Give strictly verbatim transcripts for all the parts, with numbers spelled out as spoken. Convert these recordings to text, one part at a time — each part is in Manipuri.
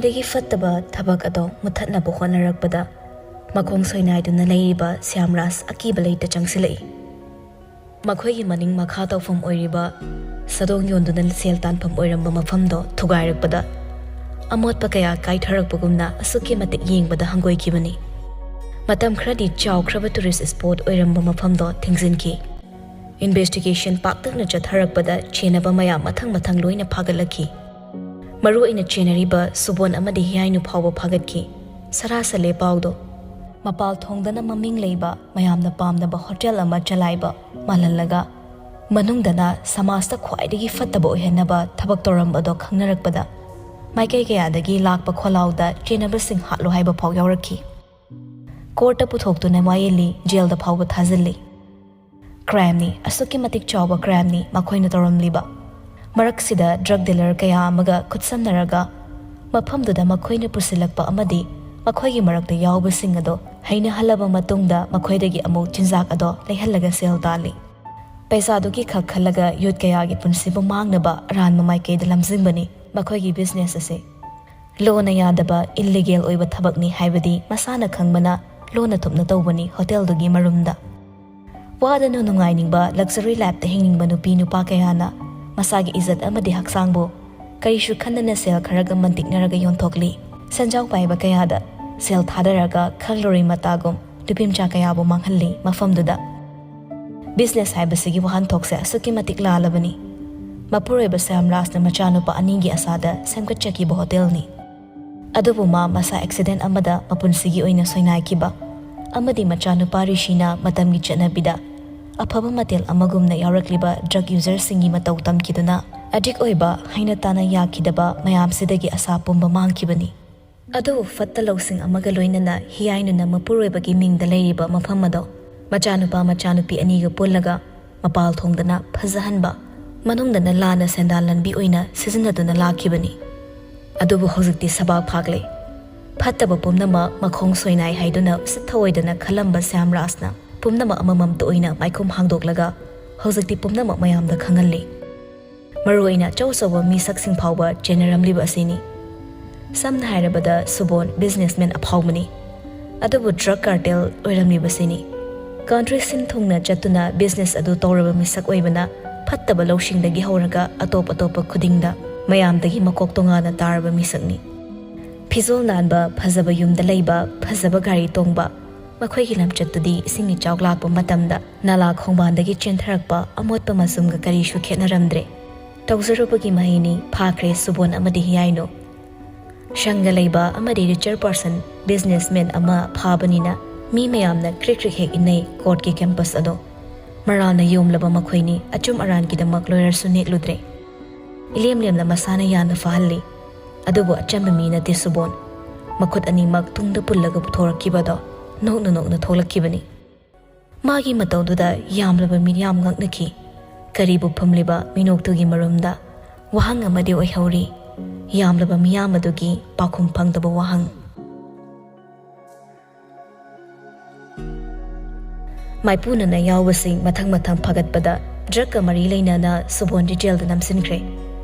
ꯃꯈꯣꯏꯒꯤ ꯐꯠꯇꯕ ꯊꯕꯛ ꯑꯗꯣ ꯃꯨꯠꯊꯠꯅꯕ ꯍꯣꯠꯅꯔꯛꯄꯗ ꯃꯈꯣꯡ ꯁꯣꯏꯅꯥꯏꯗꯨꯅ ꯂꯩꯔꯤꯕ ꯁ꯭ꯌꯥꯝꯔꯥꯖ ꯑꯀꯤꯕ ꯂꯩꯇ ꯆꯪꯁꯤꯜꯂꯛꯏ꯫ ꯃꯈꯣꯏꯒꯤ ꯃꯅꯤꯡ ꯃꯈꯥ ꯇꯧꯐꯝ ꯑꯣꯏꯔꯤꯕ ꯁꯥꯗꯣꯡ ꯌꯣꯟꯗꯨꯅ ꯁꯦꯜ ꯇꯥꯟꯐꯝ ꯑꯣꯏꯔꯝꯕ ꯃꯐꯝꯗꯣ ꯊꯨꯒꯥꯏꯔꯛꯄꯗ ꯑꯃꯣꯠꯄ ꯀꯌꯥ ꯀꯥꯏꯊꯔꯛꯄꯒꯨꯝꯅ ꯑꯁꯨꯛꯀꯤ ꯃꯇꯤꯛ ꯌꯦꯡꯕꯗ ꯍꯪꯒꯣꯏꯈꯤꯕꯅꯤ꯫ ꯃꯇꯝ ꯈꯔꯗꯤ ꯆꯥꯎꯈ꯭ꯔꯕ ꯇꯨꯔꯤꯁ ꯁ꯭ꯄꯣꯠ ꯑꯣꯏꯔꯝꯕ ꯃꯐꯝꯗꯣ ꯊꯤꯡꯖꯤꯟꯈꯤ꯫ ꯏꯟꯚꯦꯁꯇꯤꯒꯦꯁꯟ ꯄꯥꯛꯇꯛꯅ ꯆꯠꯊꯔꯛꯄꯗ ꯆꯦꯟꯅꯕ ꯃꯌꯥꯝ ꯃꯊꯪ ꯃꯊꯪ ꯂꯣꯏꯅ ꯐꯥꯒꯠꯂꯛꯈꯤ꯫ ꯃꯔꯨ ꯑꯣꯏꯅ ꯆꯦꯟꯅꯔꯤꯕ ꯁꯨꯕꯣꯟ ꯑꯃꯗꯤ ꯍꯤꯌꯥꯏꯅꯨ ꯐꯥꯎꯕ ꯐꯥꯒꯠꯈꯤ꯫ ꯁꯔꯥ ꯁꯜꯂꯦ ꯄꯥꯎꯗꯣ꯫ ꯃꯄꯥꯜ ꯊꯣꯡꯗꯅ ꯃꯃꯤꯡ ꯂꯩꯕ ꯃꯌꯥꯝꯅ ꯄꯥꯝꯅꯕ ꯍꯣꯇꯦꯜ ꯑꯃ ꯆꯂꯥꯏꯕ ꯃꯥꯜꯍꯜꯂꯒ ꯃꯅꯨꯡꯗꯅ ꯁꯃꯥꯖꯇ ꯈ꯭ꯋꯥꯏꯗꯒꯤ ꯐꯠꯇꯕ ꯑꯣꯏꯍꯟꯅꯕ ꯊꯕꯛ ꯇꯧꯔꯝꯕꯗꯣ ꯈꯪꯅꯔꯛꯄꯗ ꯃꯥꯏꯀꯩ ꯀꯌꯥꯗꯒꯤ ꯂꯥꯛꯄ ꯈꯣꯜꯂꯥꯎꯗ ꯆꯦꯟꯅꯕꯁꯤꯡ ꯍꯥꯠꯂꯣ ꯍꯥꯏꯕ ꯐꯥꯎ ꯌꯥꯎꯔꯛꯈꯤ꯫ ꯀꯣꯔꯠꯇ ꯄꯨꯊꯣꯛꯇꯨꯅ ꯋꯥꯌꯦꯜꯂꯤ, ꯖꯦꯜꯗ ꯐꯥꯎꯕ ꯊꯥꯖꯤꯜꯂꯤ꯫ ꯀ꯭ꯔꯥꯏꯝꯅꯤ, ꯑꯁꯨꯛꯀꯤ ꯃꯇꯤꯛ ꯆꯥꯎꯕ ꯀ꯭ꯔꯥꯏꯝꯅꯤ ꯃꯈꯣꯏꯅ ꯇꯧꯔꯝꯂꯤꯕ꯫ ꯃꯔꯛꯁꯤꯗ ꯗ꯭ꯔꯒ ꯗꯤꯂꯔ ꯀꯌꯥ ꯑꯃꯒ ꯈꯨꯠꯁꯝꯅꯔꯒ ꯃꯐꯝꯗꯨꯗ ꯃꯈꯣꯏꯅ ꯄꯨꯁꯤꯜꯂꯛꯄ ꯑꯃꯗꯤ ꯃꯈꯣꯏꯒꯤ ꯃꯔꯛꯇ ꯌꯥꯎꯕꯁꯤꯡ ꯑꯗꯣ ꯍꯩꯅꯍꯜꯂꯕ ꯃꯇꯨꯡꯗ ꯃꯈꯣꯏꯗꯒꯤ ꯑꯃꯨꯛ ꯆꯤꯟꯖꯥꯛ ꯑꯗꯣ ꯂꯩꯍꯜꯂꯒ ꯁꯦꯜ ꯇꯥꯜꯂꯤ꯫ ꯄꯩꯁꯥꯗꯨꯒꯤ ꯈꯛ ꯈꯜꯂꯒ ꯌꯨꯠ ꯀꯌꯥꯒꯤ ꯄꯨꯟꯁꯤꯕꯨ ꯃꯥꯡꯅꯕ ꯑꯔꯥꯟꯕ ꯃꯥꯏꯀꯩꯗ ꯂꯝꯖꯤꯡꯕꯅꯤ ꯃꯈꯣꯏꯒꯤ ꯕꯤꯖꯤꯅꯦꯁ ꯑꯁꯤ꯫ ꯂꯣꯅ ꯌꯥꯗꯕ, ꯏꯜꯂꯤꯒꯦꯜ ꯑꯣꯏꯕ ꯊꯕꯛꯅꯤ ꯍꯥꯏꯕꯗꯤ ꯃꯁꯥꯅ ꯈꯪꯕꯅ ꯂꯣꯟꯅ ꯊꯨꯞꯅ ꯇꯧꯕꯅꯤ ꯍꯣꯇꯦꯜꯗꯨꯒꯤ ꯃꯔꯨꯝꯗ꯫ ꯋꯥꯗꯅ ꯅꯨꯡꯉꯥꯏꯅꯤꯡꯕ, ꯂꯛꯖꯔꯤ ꯂꯥꯏꯐꯇ ꯍꯤꯡꯅꯤꯡꯕ ꯅꯨꯄꯤ ꯅꯨꯄꯥ ꯀꯌꯥꯅ ꯃꯁꯥꯒꯤ ꯏꯖꯠ ꯑꯃꯗꯤ ꯍꯛꯆꯥꯡꯕꯨ ꯀꯔꯤꯁꯨ ꯈꯟꯗꯅ ꯁꯦꯜ ꯈꯔꯒ ꯃꯟꯇꯤꯛꯅꯔꯒ ꯌꯣꯟꯊꯣꯛꯂꯤ꯫ ꯁꯦꯟꯖꯥꯎ ꯄꯥꯏꯕ ꯀꯌꯥꯗ ꯁꯦꯜ ꯊꯥꯗꯔꯒ ꯈꯪꯂꯔꯣꯏ ꯃꯇꯥꯒꯨꯝ ꯅꯨꯄꯤꯃꯆꯥ ꯀꯌꯥꯕꯨ ꯃꯥꯡꯍꯜꯂꯤ ꯃꯐꯝꯗꯨꯗ꯫ ꯕꯤꯖꯤꯅꯦꯁ ꯍꯥꯏꯕꯁꯤꯒꯤ ꯋꯥꯍꯟꯊꯣꯛꯁꯦ ꯑꯁꯨꯛꯀꯤ ꯃꯇꯤꯛ ꯂꯥꯜꯂꯕꯅꯤ꯫ ꯃꯄꯨꯔꯣꯏꯕ ꯁ꯭ꯌꯥꯝꯔꯥꯖꯅ ꯃꯆꯥꯅꯨꯄꯥ ꯑꯅꯤꯒꯤ ꯑꯁꯥꯗ ꯁꯦꯝꯒꯠꯆꯈꯤꯕ ꯍꯣꯇꯦꯜꯅꯤ꯫ ꯑꯗꯨꯕꯨ ꯃꯥ ꯃꯁꯥ ꯑꯦꯛꯁꯤꯗꯦꯟ ꯑꯃꯗ ꯃꯄꯨꯟꯁꯤꯒꯤ ꯑꯣꯏꯅ ꯁꯣꯏꯅꯥꯏꯈꯤꯕ ꯑꯃꯗꯤ ꯃꯆꯥꯅꯨꯄꯥ ꯔꯤꯁꯤꯅ ꯃꯇꯝꯒꯤ ꯆꯠꯅꯕꯤꯗ ꯑꯐꯕ ꯃꯊꯦꯜ ꯑꯃꯒꯨꯝꯅ ꯌꯥꯎꯔꯛꯂꯤꯕ ꯗ꯭ꯔꯒ ꯌꯨꯖꯔꯁꯤꯡꯒꯤ ꯃꯇꯧ ꯇꯝꯈꯤꯗꯨꯅ ꯑꯦꯗꯤꯛ ꯑꯣꯏꯕ, ꯍꯩꯅ ꯇꯥꯅ ꯌꯥꯈꯤꯗꯕ ꯃꯌꯥꯝꯁꯤꯗꯒꯤ ꯑꯁꯥ ꯄꯨꯝꯕ ꯃꯥꯡꯈꯤꯕꯅꯤ꯫ ꯑꯗꯨꯕꯨ ꯐꯠꯇ ꯂꯧꯁꯤꯡ ꯑꯃꯒ ꯂꯣꯏꯅꯅ ꯍꯤꯌꯥꯏꯅꯨꯅ ꯃꯄꯨꯔꯣꯏꯕꯒꯤ ꯃꯤꯡꯗ ꯂꯩꯔꯤꯕ ꯃꯐꯝ ꯑꯗꯣ ꯃꯆꯥꯅꯨꯄꯥ ꯃꯆꯥꯅꯨꯄꯤ ꯑꯅꯤꯒ ꯄꯨꯜꯂꯒ ꯃꯄꯥꯜ ꯊꯣꯡꯗꯅ ꯐꯖꯍꯟꯕ, ꯃꯅꯨꯡꯗꯅ ꯂꯥꯟꯅ ꯁꯦꯟꯗꯥꯟ ꯂꯟꯕꯤ ꯑꯣꯏꯅ ꯁꯤꯖꯤꯟꯅꯗꯨꯅ ꯂꯥꯛꯈꯤꯕꯅꯤ꯫ ꯑꯗꯨꯕꯨ ꯍꯧꯖꯤꯛꯇꯤ ꯁꯕꯥꯛ ꯐꯥꯛꯂꯦ꯫ ꯐꯠꯇꯕ ꯄꯨꯝꯅꯃꯛ ꯃꯈꯣꯡ ꯁꯣꯏꯅꯥꯏ ꯍꯥꯏꯗꯨꯅ ꯎꯁꯤꯠ ꯊꯑꯣꯏꯗꯅ ꯈꯜꯂꯝꯕ ꯁ꯭ꯌꯥꯝꯔꯥꯖꯅ ꯄꯨꯝꯅꯃꯛ ꯑꯃꯃꯝꯇ ꯑꯣꯏꯅ ꯃꯥꯏꯈꯨꯝ ꯍꯥꯡꯗꯣꯛꯂꯒ ꯍꯧꯖꯤꯛꯇꯤ ꯄꯨꯝꯅꯃꯛ ꯃꯌꯥꯝꯗ ꯈꯪꯍꯜꯂꯤ꯫ ꯃꯔꯨꯑꯣꯏꯅ ꯑꯆꯧ ꯑꯆꯧꯕ ꯃꯤꯁꯛꯁꯤꯡ ꯐꯥꯎꯕ ꯆꯦꯟꯅꯔꯝꯂꯤꯕ ꯑꯁꯤꯅꯤ꯫ ꯁꯝꯅ ꯍꯥꯏꯔꯕꯗ ꯁꯨꯕꯣꯟ ꯕꯤꯖꯤꯅꯦꯁꯃꯦꯟ ꯑꯐꯥꯎꯕꯅꯤ, ꯑꯗꯨꯕꯨ ꯗ꯭ꯔꯒ ꯀꯥꯔꯇꯦꯜ ꯑꯣꯏꯔꯝꯂꯤꯕꯁꯤꯅꯤ꯫ ꯀꯟꯇ꯭ꯔꯤ ꯁꯤꯟ ꯊꯨꯡꯅ ꯆꯠꯇꯨꯅ ꯕꯤꯖꯤꯅꯦꯁ ꯑꯗꯨ ꯇꯧꯔꯕ ꯃꯤꯁꯛ ꯑꯣꯏꯕꯅ ꯐꯠꯇꯕ ꯂꯧꯁꯤꯡꯗꯒꯤ ꯍꯧꯔꯒ ꯑꯇꯣꯞ ꯑꯇꯣꯞꯄ ꯈꯨꯗꯤꯡꯗ ꯃꯌꯥꯝꯗꯒꯤ ꯃꯀꯣꯛ ꯇꯣꯉꯥꯟꯅ ꯇꯥꯔꯕ ꯃꯤꯁꯛꯅꯤ꯫ ꯐꯤꯖꯣꯜ ꯅꯥꯟꯕ, ꯐꯖꯕ ꯌꯨꯝꯗ ꯂꯩꯕ, ꯐꯖꯕ ꯒꯥꯔꯤ ꯇꯣꯡꯕ, ꯃꯈꯣꯏꯒꯤ ꯂꯝꯆꯠꯇꯨꯗꯤ ꯏꯁꯤꯡ ꯏꯆꯥꯎ ꯂꯥꯛꯄ ꯃꯇꯝꯗ ꯅꯥꯂꯥ ꯈꯣꯡꯕꯥꯟꯗꯒꯤ ꯆꯦꯟꯊꯔꯛꯄ ꯑꯃꯣꯠꯄ ꯃꯆꯨꯝꯒ ꯀꯔꯤꯁꯨ ꯈꯦꯠꯅꯔꯝꯗ꯭ꯔꯦ꯫ ꯇꯧꯖꯔꯨꯕꯒꯤ ꯃꯍꯩꯅꯤ, ꯐꯥꯈ꯭ꯔꯦ ꯁꯨꯕꯣꯟ ꯑꯃꯗꯤ ꯍꯤꯌꯥꯏꯅꯨ꯫ ꯁꯪꯒ ꯂꯩꯕ ꯑꯃꯗꯤ ꯔꯤꯆꯔ ꯄꯥꯔꯁꯟ ꯕꯤꯖꯤꯅꯦꯁꯃꯦꯟ ꯑꯃ ꯐꯥꯕꯅꯤꯅ ꯃꯤ ꯃꯌꯥꯝꯅ ꯀ꯭ꯔꯤꯛ ꯀ꯭ꯔꯤꯛ ꯍꯦꯛ ꯏꯟꯅꯩ ꯀꯣꯔꯠꯀꯤ ꯀꯦꯝꯄꯁ ꯑꯗꯣ꯫ ꯃꯔꯥꯜꯅ ꯌꯣꯝꯂꯕ ꯃꯈꯣꯏꯅꯤ ꯑꯆꯨꯝ ꯑꯔꯥꯟꯒꯤꯗꯃꯛ ꯂꯣꯌꯔꯁꯨ ꯅꯦꯛꯂꯨꯗ꯭ꯔꯦ꯫ ꯏꯂꯦꯝ ꯂꯦꯝꯅ ꯃꯁꯥꯅ ꯌꯥꯅ ꯐꯥꯍꯜꯂꯤ꯫ ꯑꯗꯨꯕꯨ ꯑꯆꯝꯕ ꯃꯤ ꯅꯠꯇꯦ ꯁꯨꯕꯣꯟ꯫ ꯃꯈꯨꯠ ꯑꯅꯤꯃꯛ ꯇꯨꯡꯗ ꯄꯨꯜꯂꯒ ꯄꯨꯊꯣꯔꯛꯈꯤꯕꯗꯣ ꯅꯣꯛꯅ ꯅꯣꯛꯅ ꯊꯣꯛꯂꯛꯈꯤꯕꯅꯤ꯫ ꯃꯥꯒꯤ ꯃꯇꯧꯗꯨꯗ ꯌꯥꯝꯂꯕ ꯃꯤꯌꯥꯝ ꯉꯛꯅꯈꯤ꯫ ꯀꯔꯤꯕꯨ ꯐꯝꯂꯤꯕ ꯃꯤꯅꯣꯛꯇꯨꯒꯤ ꯃꯔꯨꯝꯗ ꯋꯥꯍꯪ ꯑꯃꯗꯤ ꯑꯣꯏꯍꯧꯔꯤ꯫ ꯌꯥꯝꯂꯕ ꯃꯤꯌꯥꯝ ꯑꯗꯨꯒꯤ ꯄꯥꯎꯈꯨꯝ ꯐꯪꯗꯕ ꯋꯥꯍꯪ꯫ ꯃꯥꯏꯄꯨꯅꯅ ꯌꯥꯎꯕꯁꯤꯡ ꯃꯊꯪ ꯃꯊꯪ ꯐꯒꯠꯄꯗ ꯗ꯭ꯔꯒꯀ ꯃꯔꯤ ꯂꯩꯅꯅ ꯁꯨꯕꯣꯟꯗꯤ ꯖꯦꯜꯗ ꯅꯝꯁꯤꯟꯈ꯭ꯔꯦ꯫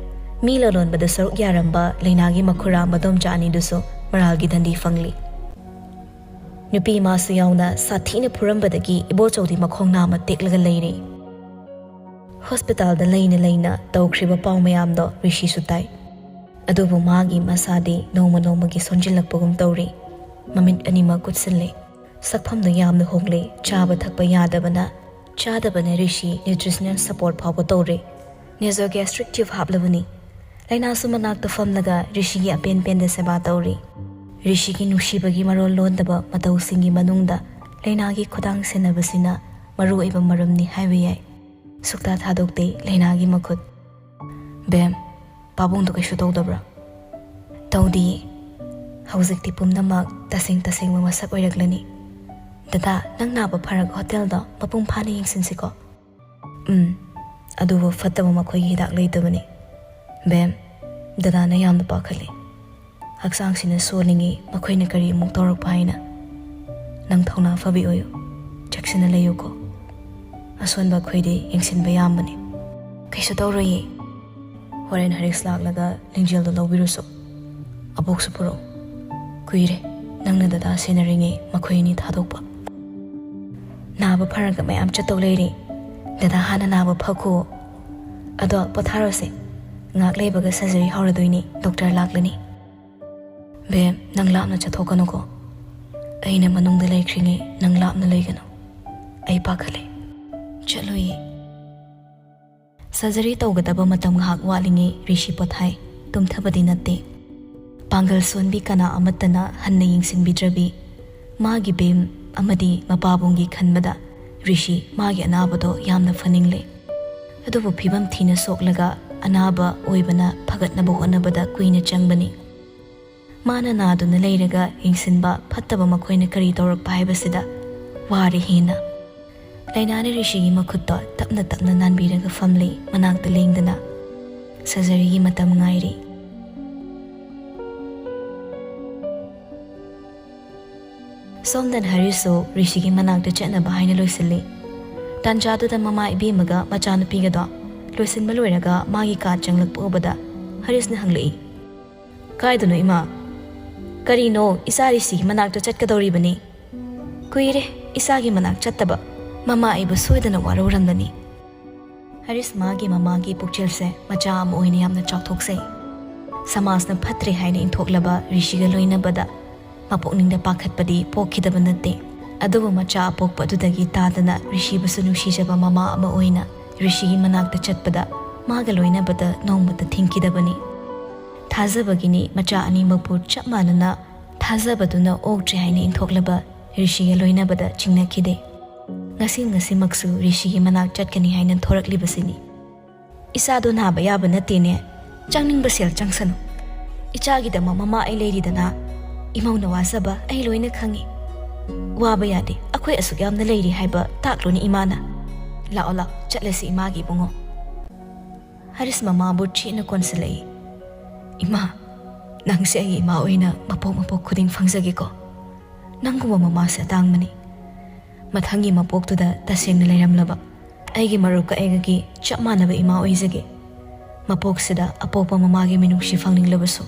ꯃꯤ ꯂꯂꯣꯟꯕꯗ ꯁꯔꯨꯛ ꯌꯥꯔꯝꯕ ꯂꯩꯅꯥꯒꯤ ꯃꯈꯨꯔꯥ ꯃꯗꯣꯝꯆꯥ ꯑꯅꯤꯗꯨꯁꯨ ꯃꯔꯥꯜꯒꯤ ꯗꯟꯗꯤ ꯐꯪꯂꯤ꯫ ꯅꯨꯄꯤ ꯃꯥꯁꯨ ꯌꯥꯎꯅ ꯁꯥꯊꯤꯅ ꯐꯨꯔꯝꯕꯗꯒꯤ ꯏꯕꯣꯆꯧꯗꯤ ꯃꯈꯣꯡ ꯅꯥꯝꯃ ꯇꯦꯛꯂꯒ ꯂꯩꯔꯦ꯫ ꯍꯣꯁꯄꯤꯇꯥꯜꯗ ꯂꯩꯅ ꯂꯩꯅ ꯇꯧꯈ꯭ꯔꯤꯕ ꯄꯥꯎ ꯃꯌꯥꯝꯗꯣ ꯔꯤꯁꯤꯁꯨ ꯇꯥꯏ꯫ ꯑꯗꯨꯕꯨ ꯃꯥꯒꯤ ꯃꯁꯥꯗꯤ ꯅꯣꯡꯃ ꯅꯣꯡꯃꯒꯤ ꯁꯣꯟꯖꯤꯜꯂꯛꯄꯒꯨꯝ ꯇꯧꯔꯤ꯫ ꯃꯃꯤꯠ ꯑꯅꯤꯃꯛ ꯀꯨꯠꯁꯤꯜꯂꯦ꯫ ꯁꯛꯐꯝꯗꯣ ꯌꯥꯝꯅ ꯍꯣꯡꯂꯦ꯫ ꯆꯥꯕ ꯊꯛꯄ ꯌꯥꯗꯕꯅ, ꯆꯥꯗꯕꯅ ꯔꯤꯁꯤ ꯅ꯭ꯌꯨꯇ꯭ꯔꯤꯁꯅꯦꯜ ꯁꯄꯣꯔꯠ ꯐꯥꯎꯕ ꯇꯧꯔꯦ꯫ ꯅꯦꯖꯣꯒꯦꯁꯇ꯭ꯔꯤꯛ ꯇ꯭ꯌꯨꯕ ꯍꯥꯞꯂꯕꯅꯤ꯫ ꯂꯥꯏꯅꯥꯁꯨ ꯃꯅꯥꯛꯇ ꯐꯝꯂꯒ ꯔꯤꯁꯤꯒꯤ ꯑꯄꯦꯟ ꯄꯦꯟꯗ ꯁꯦꯕꯥ ꯇꯧꯔꯤ꯫ ꯔꯤꯁꯤꯒꯤ ꯅꯨꯡꯁꯤꯕꯒꯤ ꯃꯔꯣꯜ ꯂꯣꯟꯗꯕ ꯃꯇꯧꯁꯤꯡꯒꯤ ꯃꯅꯨꯡꯗ ꯂꯥꯏꯅꯥꯒꯤ ꯈꯨꯗꯥꯡ ꯁꯦꯟꯅꯕꯁꯤꯅ ꯃꯔꯨꯑꯣꯏꯕ ꯃꯔꯝꯅꯤ ꯍꯥꯏꯕ ꯌꯥꯏ꯫ ꯁꯨꯛꯇꯥ ꯊꯥꯗꯣꯛꯇꯦ ꯂꯥꯏꯅꯥꯒꯤ ꯃꯈꯨꯠ꯫ "ꯕꯦꯝ, ꯄꯥꯕꯨꯡꯗꯣ ꯀꯩꯁꯨ ꯇꯧꯗꯕ꯭ꯔꯥ?" "ꯇꯧꯗꯤꯌꯦ꯫ ꯍꯧꯖꯤꯛꯇꯤ ꯄꯨꯝꯅꯃꯛ ꯇꯁꯦꯡ ꯇꯁꯦꯡꯕ ꯃꯁꯛ ꯑꯣꯏꯔꯛꯂꯅꯤ꯫ ꯗꯗꯥ, ꯅꯪ ꯅꯥꯕ ꯐꯔꯒ ꯍꯣꯇꯦꯜꯗꯣ ꯃꯄꯨꯡ ꯐꯥꯅ ꯌꯦꯡꯁꯤꯟꯁꯤꯀꯣ?" "ꯎꯝ, ꯑꯗꯨꯕꯨ ꯐꯠꯇꯕ ꯃꯈꯣꯏꯒꯤ ꯍꯤꯗꯥꯛ ꯂꯩꯇꯕꯅꯤ꯫ ꯕꯦꯝ, ꯗꯗꯥꯅ ꯌꯥꯝꯅ ꯄꯥꯈꯠꯂꯤ꯫ ꯍꯛꯆꯥꯡꯁꯤꯅ ꯁꯣꯜꯂꯤꯉꯩ ꯃꯈꯣꯏꯅ ꯀꯔꯤ ꯑꯃꯨꯛ ꯇꯧꯔꯛꯄ ꯍꯥꯏꯅ꯫ ꯅꯪ ꯊꯧꯅꯥ ꯐꯕꯤ ꯑꯣꯏꯌꯨ, ꯆꯦꯛꯁꯤꯟꯅ ꯂꯩꯌꯨꯀꯣ꯫ ꯑꯁꯣꯟꯕ ꯑꯩꯈꯣꯏꯗꯤ ꯌꯦꯡꯁꯤꯟꯕ ꯌꯥꯝꯕꯅꯤ꯫" "ꯀꯩꯁꯨ ꯇꯧꯔꯣꯏꯌꯦ꯫ ꯍꯣꯔꯦꯟ ꯍꯔꯤꯁ ꯂꯥꯛꯂꯒ ꯂꯤꯡꯖꯦꯜꯗꯣ ꯂꯧꯕꯤꯔꯨꯁꯨ꯫ ꯑꯕꯣꯛꯁꯨ ꯄꯨꯔꯛꯎ꯫ ꯀꯨꯏꯔꯦ ꯅꯪꯅ ꯗꯗꯥ ꯁꯦꯟꯅꯔꯤꯉꯩ ꯃꯈꯣꯏ ꯑꯅꯤ ꯊꯥꯗꯣꯛꯄ꯫ ꯅꯥꯕ ꯐꯔꯒ ꯃꯌꯥꯝ ꯆꯠꯇꯧ ꯂꯩꯔꯦ꯫ ꯗꯗꯥ ꯍꯥꯟꯅ ꯅꯥꯕ ꯐꯈꯣ꯫ ꯑꯗꯣ ꯄꯣꯊꯥꯔꯣꯁꯦ꯫ ꯉꯥꯏꯍꯥꯛ ꯂꯩꯕꯒ ꯁꯔꯖꯔꯤ ꯍꯧꯔꯗꯣꯏꯅꯤ, ꯗꯣꯛꯇꯔ ꯂꯥꯛꯂꯅꯤ꯫ ꯕꯦꯝ, ꯅꯪ ꯂꯥꯞꯅ ꯆꯠꯊꯣꯛꯀꯅꯨꯀꯣ꯫ ꯑꯩꯅ ꯃꯅꯨꯡꯗ ꯂꯩꯈ꯭ꯔꯤꯉꯩ ꯅꯪ ꯂꯥꯞꯅ ꯂꯩꯒꯅꯨ꯫ ꯑꯩ ꯄꯥꯈꯠꯂꯦ꯫ ꯆꯠꯂꯣꯏꯌꯦ꯫ ꯁꯔꯖꯔꯤ ꯇꯧꯒꯗꯕ ꯃꯇꯝ ꯉꯥꯏꯍꯥꯛ ꯋꯥꯠꯂꯤꯉꯩ ꯔꯤꯁꯤ ꯄꯣꯊꯥꯏ꯫ ꯇꯨꯝꯊꯕꯗꯤ ꯅꯠꯇꯦ꯫ ꯄꯥꯡꯒꯜ ꯁꯣꯟꯕꯤ ꯀꯅꯥ ꯑꯃꯠꯇꯅ ꯍꯟꯅ ꯌꯦꯡꯁꯤꯟꯕꯤꯗ꯭ꯔꯕꯤ꯫ ꯃꯥꯒꯤ ꯕꯦꯝ ꯑꯃꯗꯤ ꯃꯄꯥꯕꯨꯡꯒꯤ ꯈꯟꯕꯗ ꯔꯤꯁꯤ ꯃꯥꯒꯤ ꯑꯅꯥꯕꯗꯣ ꯌꯥꯝꯅ ꯐꯅꯤꯡꯂꯦ꯫ ꯑꯗꯨꯕꯨ ꯐꯤꯕꯝ ꯊꯤꯅ ꯁꯣꯛꯂꯒ ꯑꯅꯥꯕ ꯑꯣꯏꯕꯅ ꯐꯒꯠꯅꯕ ꯍꯣꯠꯅꯕꯗ ꯀꯨꯏꯅ ꯆꯪꯕꯅꯤ꯫ ꯃꯥꯅ ꯅꯥꯗꯨꯅ ꯂꯩꯔꯒ ꯌꯦꯡꯁꯤꯟꯕ ꯐꯠꯇꯕ ꯃꯈꯣꯏꯅ ꯀꯔꯤ ꯇꯧꯔꯛꯄ ꯍꯥꯏꯕꯁꯤꯗ ꯋꯥꯔꯦ ꯍꯦꯟꯅ꯫ ꯂꯥꯏꯅꯥꯅ ꯔꯤꯁꯤꯒꯤ ꯃꯈꯨꯠꯇꯣ ꯇꯞꯅ ꯇꯞꯅ ꯅꯥꯟꯕꯤꯔꯒ ꯐꯝꯂꯤ, ꯃꯅꯥꯛꯇ ꯂꯦꯡꯗꯅ꯫ ꯁꯔꯖꯔꯤꯒꯤ ꯃꯇꯝ ꯉꯥꯏꯔꯤ꯫ ꯁꯣꯝꯗꯅ ꯍꯔꯤꯁꯁꯨ ꯔꯤꯁꯤꯒꯤ ꯃꯅꯥꯛꯇ ꯆꯠꯅꯕ ꯍꯥꯏꯅ ꯂꯣꯏꯁꯤꯜꯂꯤ꯫ ꯇꯥꯟꯖꯥꯗꯨꯗ ꯃꯃꯥ ꯏꯕꯦꯝꯃꯒ ꯃꯆꯥꯅꯨꯄꯤꯒꯗꯣ ꯂꯣꯏꯁꯤꯟꯕ ꯂꯣꯏꯔꯒ ꯃꯥꯒꯤ ꯀꯥ ꯆꯪꯂꯛꯄ ꯎꯕꯗ ꯍꯔꯤꯁꯅ ꯍꯪꯂꯛꯏ, "ꯀꯥꯏꯗꯅꯣ ꯏꯃꯥ?" "ꯀꯔꯤꯅꯣ, ꯏꯆꯥ ꯔꯤꯁꯤꯒꯤ ꯃꯅꯥꯛꯇ ꯆꯠꯀꯗꯧꯔꯤꯕꯅꯤ꯫ ꯀꯨꯏꯔꯦ ꯏꯆꯥꯒꯤ ꯃꯅꯥꯛ ꯆꯠꯇꯕ꯫ ꯃꯃꯥ ꯑꯩꯕꯨ ꯁꯣꯏꯗꯅ ꯋꯥꯔꯧꯔꯝꯂꯅꯤ꯫" ꯍꯔꯤꯁ ꯃꯥꯒꯤ ꯃꯃꯥꯒꯤ ꯄꯨꯛꯆꯦꯜꯁꯦ ꯃꯆꯥ ꯑꯃ ꯑꯣꯏꯅ ꯌꯥꯝꯅ ꯆꯥꯎꯊꯣꯛꯆꯩ꯫ ꯁꯃꯥꯖꯅ ꯐꯠꯇ꯭ꯔꯦ ꯍꯥꯏꯅ ꯏꯟꯊꯣꯛꯂꯕ ꯔꯤꯁꯤꯒ ꯂꯣꯏꯅꯕꯗ ꯃꯄꯨꯛꯅꯤꯡꯗ ꯄꯥꯈꯠꯄꯗꯤ ꯄꯣꯛꯈꯤꯗꯕ ꯅꯠꯇꯦ꯫ ꯑꯗꯨꯕꯨ ꯃꯆꯥ ꯑꯄꯣꯛꯄ ꯑꯗꯨꯗꯒꯤ ꯇꯥꯗꯅ ꯔꯤꯁꯤꯕꯨꯁꯨ ꯅꯨꯡꯁꯤꯖꯕ ꯃꯃꯥ ꯑꯃ ꯑꯣꯏꯅ ꯔꯤꯁꯤꯒꯤ ꯃꯅꯥꯛꯇ ꯆꯠꯄꯗ ꯃꯥꯒ ꯂꯣꯏꯅꯕꯗ ꯅꯣꯡꯃꯇ ꯊꯤꯡꯈꯤꯗꯕꯅꯤ꯫ ꯊꯥꯖꯕꯒꯤꯅꯤ ꯃꯆꯥ ꯑꯅꯤꯃꯛꯄꯨ ꯆꯞ ꯃꯥꯟꯅꯅ ꯊꯥꯖꯕꯗꯨꯅ ꯑꯣꯛꯇ꯭ꯔꯦ ꯍꯥꯏꯅ ꯏꯟꯊꯣꯛꯂꯕ ꯔꯤꯁꯤꯒ ꯂꯣꯏꯅꯕꯗ ꯆꯤꯡꯅꯈꯤꯗꯦ꯫ ꯉꯁꯤ ꯉꯁꯤꯃꯛꯁꯨ ꯔꯤꯁꯤꯒꯤ ꯃꯅꯥꯛ ꯆꯠꯀꯅꯤ ꯍꯥꯏꯅ ꯊꯣꯔꯛꯂꯤꯕꯁꯤꯅꯤ꯫ "ꯏꯆꯥꯗꯣ ꯅꯥꯕ ꯌꯥꯕ ꯅꯠꯇꯦꯅꯦ꯫ ꯆꯪꯅꯤꯡꯕ ꯁꯦꯜ ꯆꯪꯁꯅꯨ꯫ ꯏꯆꯥꯒꯤꯗꯃꯛ ꯃꯃꯥ ꯑꯩ ꯂꯩꯔꯤꯗꯅ꯫ ꯏꯃꯧꯅ ꯋꯥꯖꯕ ꯑꯩ ꯂꯣꯏꯅ ꯈꯪꯉꯤ꯫ ꯋꯥꯕ ꯌꯥꯗꯦ, ꯑꯩꯈꯣꯏ ꯑꯁꯨꯛ ꯌꯥꯝꯅ ꯂꯩꯔꯤ ꯍꯥꯏꯕ ꯇꯥꯛꯂꯨꯅꯤ ꯏꯃꯥꯅ꯫ ꯂꯥꯛꯑꯣ, ꯂꯥꯛꯑꯣ, ꯆꯠꯂꯁꯤ ꯏꯃꯥꯒꯤ ꯏꯕꯨꯡꯉꯣ꯫" ꯍꯔꯤꯁ ꯃꯃꯥꯕꯨ ꯆꯦꯠꯅ ꯀꯣꯟꯁꯤꯜꯂꯛꯏ꯫ "ꯏꯃꯥ, ꯅꯪꯁꯦ ꯑꯩꯒꯤ ꯏꯃꯥ ꯑꯣꯏꯅ ꯃꯄꯣꯛ ꯃꯄꯣꯛ ꯈꯨꯗꯤꯡ ꯐꯪꯖꯒꯦꯀꯣ꯫ ꯅꯪꯒꯨꯝꯕ ꯃꯃꯥꯁꯦ ꯑꯇꯥꯡꯕꯅꯤ꯫ ꯃꯊꯪꯒꯤ ꯃꯄꯣꯛꯇꯨꯗ ꯇꯁꯦꯡꯅ ꯂꯩꯔꯝꯂꯕ ꯑꯩꯒꯤ ꯃꯔꯨꯞꯀ ꯑꯩꯒꯒꯤ ꯆꯞ ꯃꯥꯟꯅꯕ ꯏꯃꯥ ꯑꯣꯏꯖꯒꯦ꯫ ꯃꯄꯣꯛꯁꯤꯗ ꯑꯄꯣꯛꯄ ꯃꯃꯥꯒꯤ ꯃꯤꯅꯨꯡꯁꯤ ꯐꯪꯅꯤꯡꯂꯕꯁꯨ,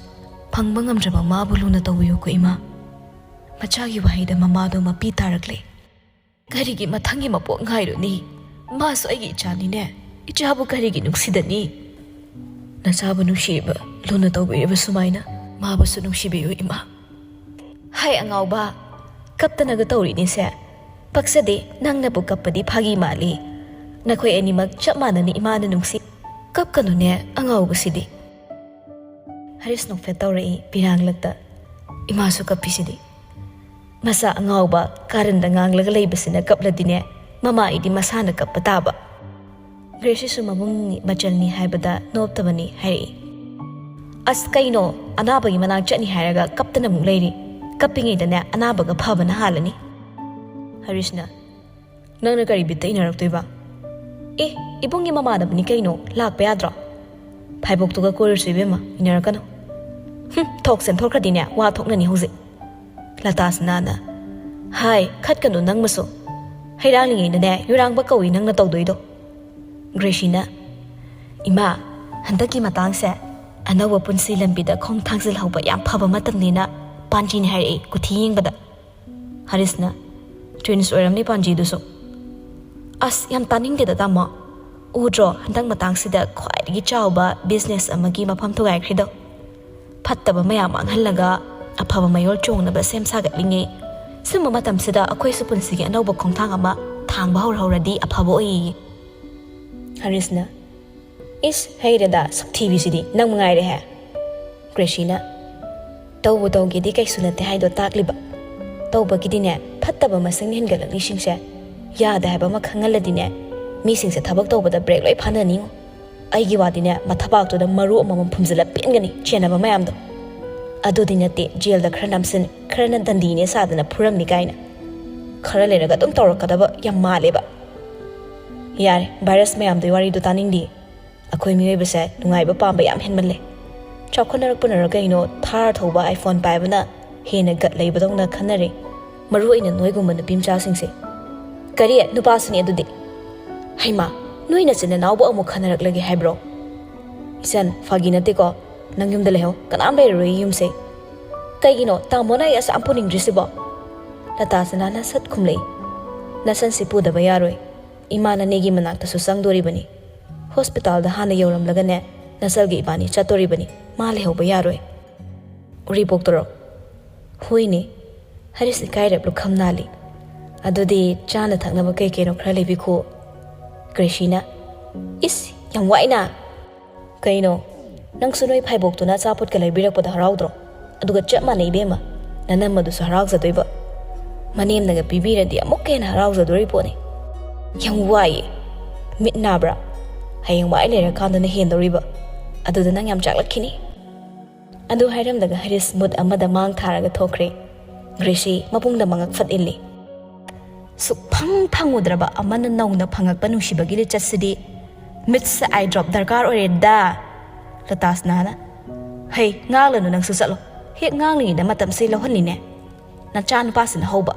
ꯐꯪꯕ ꯉꯝꯗ꯭ꯔꯕ ꯃꯥꯕꯨ ꯂꯨꯅ ꯇꯧꯕꯤꯌꯨꯀꯣ ꯏꯃꯥ꯫ ꯃꯆꯥꯒꯤ ꯋꯥꯍꯩꯗ ꯃꯃꯥꯗꯣ ꯃꯄꯤ ꯇꯥꯔꯛꯂꯦ꯫ ꯀꯔꯤꯒꯤ ꯃꯊꯪꯒꯤ ꯃꯄꯣꯛ ꯉꯥꯏꯔꯨꯅꯤ? ꯃꯥꯁꯨ ꯑꯩꯒꯤ ꯏꯆꯥꯅꯤꯅꯦ꯫ ꯏꯆꯥꯕꯨ ꯀꯔꯤꯒꯤ ꯅꯨꯡꯁꯤꯗꯅꯤ? ꯅꯆꯥꯕꯨ ꯅꯨꯡꯁꯤꯔꯤꯕ, ꯂꯨꯅ ꯇꯧꯕꯤꯔꯤꯕ ꯁꯨꯃꯥꯏꯅ ꯃꯥꯕꯨꯁꯨ ꯅꯨꯡꯁꯤꯕꯤꯌꯨ ꯏꯃꯥ꯫ ꯍꯥꯏ ꯑꯉꯥꯎꯕ, ꯀꯞꯇꯅꯒ ꯇꯧꯔꯤꯅꯦꯁꯦ꯫ ꯄꯛꯆꯗꯦ, ꯅꯪꯅꯕꯨ ꯀꯞꯄꯗꯤ ꯐꯥꯒꯤ ꯃꯥꯜꯂꯤ꯫ ꯅꯈꯣꯏ ꯑꯅꯤꯃꯛ ꯆꯞ ꯃꯥꯟꯅꯅ ꯏꯃꯥꯅ ꯅꯨꯡꯁꯤ꯫ ꯀꯞꯀꯅꯨꯅꯦ ꯑꯉꯥꯎꯕꯁꯤꯗꯤ꯫ ꯍꯔꯤꯁ ꯅꯣꯛꯐꯦꯠ ꯇꯧꯔꯛꯏ ꯄꯤꯔꯥꯡꯂꯛꯇ꯫ ꯏꯃꯥꯁꯨ ꯀꯞꯄꯤꯁꯤꯗꯤ꯫ ꯃꯆꯥ ꯑꯉꯥꯎꯕ ꯀꯥꯔꯟꯗ ꯉꯥꯡꯂꯒ ꯂꯩꯕꯁꯤꯅ ꯀꯞꯂꯗꯤꯅꯦ, ꯃꯃꯥ ꯑꯩꯗꯤ ꯃꯁꯥꯅ ꯀꯞꯄ ꯇꯥꯕ꯫ ꯒ꯭ꯔꯦꯁꯤꯁꯨ ꯃꯕꯨꯡꯒꯤ ꯃꯆꯜꯅꯤ ꯍꯥꯏꯕꯗ ꯅꯣꯞꯇꯕꯅꯤ ꯍꯥꯏꯔꯛꯏ꯫ ꯑꯁ ꯀꯩꯅꯣ, ꯑꯅꯥꯕꯒꯤ ꯃꯅꯥꯛ ꯆꯠꯅꯤ ꯍꯥꯏꯔꯒ ꯀꯞꯇꯅ ꯑꯃꯨꯛ ꯂꯩꯔꯤ꯫ ꯀꯞꯄꯤꯉꯩꯗꯅꯦ ꯑꯅꯥꯕꯒ ꯐꯕꯅ ꯍꯥꯜꯂꯅꯤ꯫ ꯍꯔꯤꯁꯅ, ꯅꯪꯅ ꯀꯔꯤ ꯕꯤꯠꯇ ꯏꯟꯅꯔꯛꯇꯣꯏꯕ? ꯑꯦ, ꯏꯕꯨꯡꯒꯤ ꯃꯃꯥꯟꯅꯕꯅꯤ ꯀꯩꯅꯣ, ꯂꯥꯛꯄ ꯌꯥꯗ꯭ꯔꯣ? ꯐꯥꯏꯕꯣꯛꯇꯨꯒ ꯀꯣꯏꯔꯨꯁꯨ ꯏꯕꯦꯝꯃ, ꯏꯟꯅꯔꯛꯀꯅꯨ꯫ ꯍꯨꯝ, ꯊꯣꯛ ꯆꯦꯟꯊꯣꯛꯈ꯭ꯔꯗꯤꯅꯦ ꯋꯥ ꯊꯣꯛꯅꯅꯤ ꯍꯧꯖꯤꯛ꯫ ꯂꯇꯥꯁꯅꯥꯅ, ꯍꯥꯏ, ꯈꯠꯀꯅꯨ ꯅꯪꯃꯁꯨ꯫ ꯍꯩꯔꯥꯡꯂꯤꯉꯩꯗꯅꯦ ꯌꯨꯔꯥꯡꯕ ꯀꯧꯏ ꯅꯪꯅ ꯇꯧꯗꯣꯏꯗꯣ꯫ ꯒ꯭ꯔꯦꯁꯤꯅ, ꯏꯃꯥ, ꯍꯟꯗꯛꯀꯤ ꯃꯇꯥꯡꯁꯦ ꯑꯅꯧꯕ ꯄꯨꯟꯁꯤ ꯂꯝꯕꯤꯗ ꯈꯣꯡ ꯊꯥꯡꯖꯤꯜꯍꯧꯕ ꯌꯥꯝ ꯐꯕ ꯃꯇꯝꯅꯤꯅ ꯄꯥꯟꯖꯤꯅꯤ ꯍꯥꯏꯔꯛꯏ ꯀꯨꯊꯤ ꯌꯦꯡꯕꯗ꯫ ꯍꯔꯤꯁꯅ, ꯇ꯭ꯋꯤꯟꯁ ꯑꯣꯏꯔꯝꯅꯤ ꯄꯥꯟꯖꯤꯗꯨꯁꯨ꯫ ꯑꯁ, ꯌꯥꯝ ꯇꯥꯅꯤꯡꯗꯦꯗ ꯇꯥꯃꯣ꯫ ꯎꯗ꯭ꯔꯣ ꯍꯟꯗꯛ ꯃꯇꯥꯡꯁꯤꯗ ꯈ꯭ꯋꯥꯏꯗꯒꯤ ꯆꯥꯎꯕ ꯕꯤꯖꯤꯅꯦꯁ ꯑꯃꯒꯤ ꯃꯐꯝ ꯊꯨꯒꯥꯏꯈ꯭ꯔꯤꯗꯣ? ꯐꯠꯇꯕ ꯃꯌꯥꯝ ꯃꯥꯡꯍꯜꯂꯒ ꯑꯐꯕ ꯃꯌꯣꯜ ꯆꯣꯡꯅꯕ ꯁꯦꯝ ꯁꯥꯒꯠꯂꯤꯉꯩ, ꯁꯨꯝꯕ ꯃꯇꯝꯁꯤꯗ ꯑꯩꯈꯣꯏꯁꯨ ꯄꯨꯟꯁꯤꯒꯤ ꯑꯅꯧꯕ ꯈꯣꯡꯊꯥꯡ ꯑꯃ ꯊꯥꯡꯕ ꯍꯧꯔꯍꯧꯔꯗꯤ ꯑꯐꯕ ꯑꯣꯏꯌꯦ꯫ ꯍꯔꯤꯁꯅ, ꯏꯁ, ꯍꯩꯔꯦꯗ, ꯁꯛꯊꯤꯕꯤꯁꯤꯗꯤ ꯅꯪ ꯃꯉꯥꯏꯔꯦꯍꯦ꯫ ꯒ꯭ꯔꯦꯁꯤꯅ, ꯇꯧꯕꯨ ꯇꯧꯒꯦꯗꯤ ꯀꯩꯁꯨ ꯅꯠꯇꯦ ꯍꯥꯏꯗꯣ ꯇꯥꯛꯂꯤꯕ꯫ ꯇꯧꯕꯒꯤꯗꯤꯅꯦ, ꯐꯠꯇꯕ ꯃꯁꯤꯡ ꯍꯦꯟꯒꯠꯂꯛꯂꯤꯁꯤꯡꯁꯦ ꯌꯥꯗꯦ ꯍꯥꯏꯕ ꯑꯃ ꯈꯪꯍꯜꯂꯗꯤꯅꯦ, ꯃꯤꯁꯤꯡꯁꯦ ꯊꯕꯛ ꯇꯧꯕꯗ ꯕ꯭ꯔꯦꯛ ꯂꯣꯏ ꯐꯥꯅꯅꯤꯉꯣ꯫ ꯑꯩꯒꯤ ꯋꯥꯗꯤꯅꯦ, ꯃꯊꯕꯥꯛꯇꯨꯗ ꯃꯔꯨ ꯑꯃꯃꯝ ꯐꯨꯝꯖꯤꯜꯂ ꯄꯦꯟꯒꯅꯤ, ꯆꯦꯟꯅꯕ ꯃꯌꯥꯝꯗꯣ꯫ ꯑꯗꯨꯗꯤ ꯅꯠꯇꯦ, ꯖꯦꯜꯗ ꯈꯔ ꯅꯝꯁꯤꯟ, ꯈꯔꯅ ꯗꯟꯗꯤꯅꯦ ꯁꯥꯗꯅ ꯐꯨꯔꯝꯅꯤ ꯀꯥꯏꯅ꯫ ꯈꯔ ꯂꯩꯔꯒ ꯑꯗꯨꯝ ꯇꯧꯔꯛꯀꯗꯕ ꯌꯥꯝ ꯃꯥꯜꯂꯦꯕ꯫ ꯌꯥꯔꯦ, ꯚꯥꯏꯔꯁ ꯃꯌꯥꯝꯗꯨꯒꯤ ꯋꯥꯔꯤꯗꯣ ꯇꯥꯅꯤꯡꯗꯦ꯫ ꯑꯩꯈꯣꯏ ꯃꯤꯑꯣꯏꯕꯁꯦ ꯅꯨꯡꯉꯥꯏꯕ ꯄꯥꯝꯕ ꯌꯥꯝ ꯍꯦꯟꯃꯜꯂꯦ꯫ ꯆꯥꯎꯈꯠꯅꯔꯛꯄꯅꯔ ꯀꯩꯅꯣ, ꯊꯥꯔ ꯊꯧꯕ, ꯑꯥꯏꯐꯣꯟ ꯄꯥꯏꯕꯅ ꯍꯦꯟꯅ ꯒꯠ ꯂꯩꯕꯗꯧꯅ ꯈꯟꯅꯔꯦ꯫ ꯃꯔꯨ ꯑꯣꯏꯅ ꯅꯣꯏꯒꯨꯝꯕ ꯅꯨꯄꯤ ꯃꯆꯥꯁꯤꯡꯁꯦ꯫ ꯀꯔꯤ? ꯅꯨꯄꯥꯁꯨꯅꯦ ꯑꯗꯨꯗꯤ? ꯍꯩꯃꯥ, ꯅꯣꯏ ꯅꯆꯤꯟ ꯅꯅꯥꯎꯕꯨ ꯑꯃꯨꯛ ꯈꯟꯅꯔꯛꯂꯒꯦ ꯍꯥꯏꯕ꯭ꯔꯣ? ꯏꯆꯟ, ꯐꯥꯒꯤ ꯅꯠꯇꯦꯀꯣ꯫ "ꯅꯪ ꯌꯨꯝꯗ ꯂꯩꯍꯧ, ꯀꯅꯥꯝ ꯂꯩꯔꯔꯣꯏ ꯌꯨꯝꯁꯦ꯫" "ꯀꯩꯒꯤꯅꯣ ꯇꯥꯃꯣꯅ ꯑꯩ ꯑꯁꯨꯛ ꯌꯥꯝ ꯄꯨꯅꯤꯡꯗ꯭ꯔꯤꯁꯤꯕꯣ?" ꯂꯇꯥꯁꯅꯥꯅ ꯁꯠ ꯈꯨꯝꯂꯛꯏ꯫ "ꯅꯁꯟꯁꯤ ꯄꯨꯗꯕ ꯌꯥꯔꯣꯏ꯫ ꯏꯃꯥ ꯅꯅꯦꯒꯤ ꯃꯅꯥꯛꯇꯁꯨ ꯆꯪꯗꯣꯔꯤꯕꯅꯤ꯫ ꯍꯣꯁꯄꯤꯇꯥꯜꯗ ꯍꯥꯟꯅ ꯌꯧꯔꯝꯂꯒꯅꯦ, ꯅꯆꯜꯒ ꯏꯕꯥꯅꯤ ꯆꯠꯇꯣꯔꯤꯕꯅꯤ꯫ ꯃꯥ ꯂꯩꯍꯧꯕ ꯌꯥꯔꯣꯏ꯫" "ꯎꯔꯤꯄꯣꯛꯇꯔꯣ?" "ꯍꯣꯏꯅꯦ꯫" ꯍꯔꯤꯁ ꯏꯀꯥꯏꯔꯞ ꯂꯨꯈꯝ ꯅꯥꯜꯂꯤ꯫ "ꯑꯗꯨꯗꯤ ꯆꯥꯅ ꯊꯛꯅꯕ ꯀꯩ ꯀꯩꯅꯣ ꯈꯔ ꯂꯩꯕꯤꯈꯣ꯫" ꯒ꯭ꯔꯦꯁꯤꯅ, "ꯏꯁ, ꯌꯥꯝ ꯋꯥꯏꯅ!" "ꯀꯩꯅꯣ, ꯅꯪꯁꯨ ꯅꯣꯏ ꯐꯥꯏꯕꯣꯛꯇꯨꯅ ꯑꯆꯥꯄꯣꯠꯀ ꯂꯩꯕꯤꯔꯛꯄꯗ ꯍꯔꯥꯎꯗ꯭ꯔꯣ? ꯑꯗꯨꯒ ꯆꯞ ꯃꯥꯟꯅꯩ ꯏꯕꯦꯝꯃ, ꯅꯅꯝꯃꯗꯨꯁꯨ ꯍꯔꯥꯎꯖꯗꯣꯏꯕ꯫ ꯃꯅꯦꯝꯅꯒ ꯄꯤꯕꯤꯔꯗꯤ ꯑꯃꯨꯛꯀ ꯍꯦꯟꯅ ꯍꯔꯥꯎꯖꯗꯣꯔꯤ ꯄꯣꯠꯅꯤ꯫" "ꯌꯥꯝ ꯋꯥꯏꯌꯦ꯫ ꯃꯤꯠ ꯅꯥꯕ꯭ꯔꯥ? ꯍꯌꯦꯡ ꯋꯥꯏ ꯂꯩꯔꯀꯥꯟꯗꯅ ꯍꯦꯟꯗꯧꯔꯤꯕ꯫ ꯑꯗꯨꯗ ꯅꯪ ꯌꯥꯝ ꯆꯥꯛꯂꯛꯈꯤꯅꯤ꯫" ꯑꯗꯨ ꯍꯥꯏꯔꯝꯂꯒ ꯍꯔꯤꯁ ꯃꯨꯠ ꯑꯃꯗ ꯃꯥꯡ ꯊꯥꯔꯒ ꯊꯣꯛꯈ꯭ꯔꯦ꯫ ꯒ꯭ꯔꯦꯁꯤ ꯃꯕꯨꯡꯗ ꯃꯉꯛ ꯐꯠ ꯏꯜꯂꯤ꯫ "ꯁꯨꯛꯐꯪ ꯐꯪꯉꯨꯗ꯭ꯔꯕ ꯑꯃꯅ ꯅꯧꯅ ꯐꯪꯉꯛꯄ ꯅꯨꯡꯁꯤꯕꯒꯤ ꯂꯤꯆꯠꯁꯤꯗꯤ꯫ ꯃꯤꯠꯁꯦ ꯑꯥꯏ ꯗ꯭ꯔꯣꯞ ꯗꯔꯀꯥꯔ ꯑꯣꯏꯔꯦꯗ꯫" ꯂꯇꯥꯁꯅꯥꯅ, "ꯍꯩ, ꯉꯥꯡꯂꯅꯨ, ꯅꯪꯁꯨ ꯆꯠꯂꯣ꯫ ꯍꯦꯛ ꯉꯥꯡꯂꯤꯉꯩꯗ ꯃꯇꯝꯁꯦ ꯂꯧꯍꯜꯂꯤꯅꯦ꯫ ꯅꯆꯥ ꯅꯨꯄꯥꯁꯤꯅ ꯍꯧꯕ꯫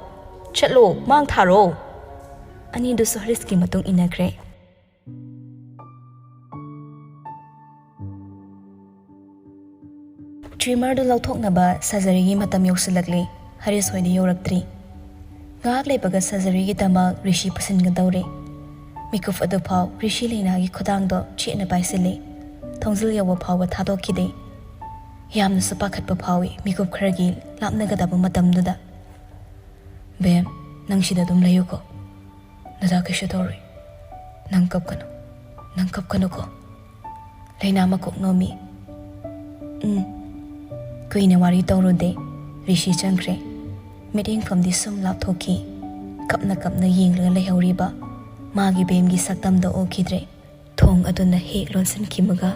ꯆꯠꯂꯣ, ꯃꯥꯡ ꯊꯥꯔꯣ꯫" ꯑꯅꯤꯗꯨꯁꯨ ꯍꯔꯤꯁꯀꯤ ꯃꯇꯨꯡ ꯏꯟꯅꯈ꯭ꯔꯦ꯫ ꯇ꯭ꯔꯤꯃꯔꯗꯨ ꯂꯧꯊꯣꯛꯅꯕ ꯁꯔꯖꯔꯤꯒꯤ ꯃꯇꯝ ꯌꯧꯁꯤꯜꯂꯛꯂꯦ꯫ ꯍꯔꯤꯁ ꯍꯣꯏꯗꯤ ꯌꯧꯔꯛꯇ꯭ꯔꯤ꯫ ꯉꯥꯏꯍꯥꯛ ꯂꯩꯕꯒ ꯁꯔꯖꯔꯤꯒꯤꯗꯃꯛ ꯔꯤꯁꯤ ꯄꯨꯁꯤꯟꯒꯗꯧꯔꯦ꯫ ꯃꯤꯀꯨꯞ ꯑꯗꯨꯐꯥꯎ ꯔꯤꯁꯤ ꯂꯩꯅꯥꯒꯤ ꯈꯨꯗꯥꯡꯗꯣ ꯆꯦꯠꯅ ꯄꯥꯏꯁꯤꯜꯂꯤ꯫ ꯊꯣꯡꯖꯤꯜ ꯌꯧꯕ ꯐꯥꯎꯕ ꯊꯥꯗꯣꯛꯈꯤꯗꯦ꯫ ꯌꯥꯝꯅꯁꯨ ꯄꯥꯈꯠꯄ ꯐꯥꯎꯏ ꯃꯤꯀꯨꯞ ꯈꯔꯒꯤ ꯂꯥꯞꯅꯒꯗꯕ ꯃꯇꯝꯗꯨꯗ꯫ "ꯕꯦꯝ, ꯅꯪ ꯁꯤꯗ ꯑꯗꯨꯝ ꯂꯩꯌꯨꯀꯣ꯫ ꯗꯗꯥ ꯀꯩꯁꯨ ꯇꯧꯔꯣꯏ꯫ ꯅꯪ ꯀꯞꯀꯅꯨ꯫ ꯅꯪ ꯀꯞꯀꯅꯨꯀꯣ꯫" ꯂꯩꯅꯥ ꯃꯀꯣꯛ ꯅꯣꯝꯃꯤ꯫ "ꯎꯝ꯫" ꯀꯨꯏꯅ ꯋꯥꯔꯤ ꯇꯧꯔꯨꯗꯦ꯫ ꯔꯤꯁꯤ ꯆꯪꯈ꯭ꯔꯦ꯫ ꯃꯤꯠꯌꯦꯡꯐꯝꯗꯤ ꯁꯨꯝ ꯂꯥꯞꯊꯣꯛꯈꯤ꯫ ꯀꯞꯅ ꯀꯞꯅ ꯌꯦꯡꯂꯒ ꯂꯩꯍꯧꯔꯤꯕ ꯃꯥꯒꯤ ꯕꯦꯝꯒꯤ ꯁꯛꯇꯝꯗꯣ ꯎꯈꯤꯗ꯭ꯔꯦ꯫ ꯊꯣꯡ ꯑꯗꯨꯅ ꯍꯦꯛ ꯂꯣꯟꯁꯤꯟꯈꯤꯕꯒ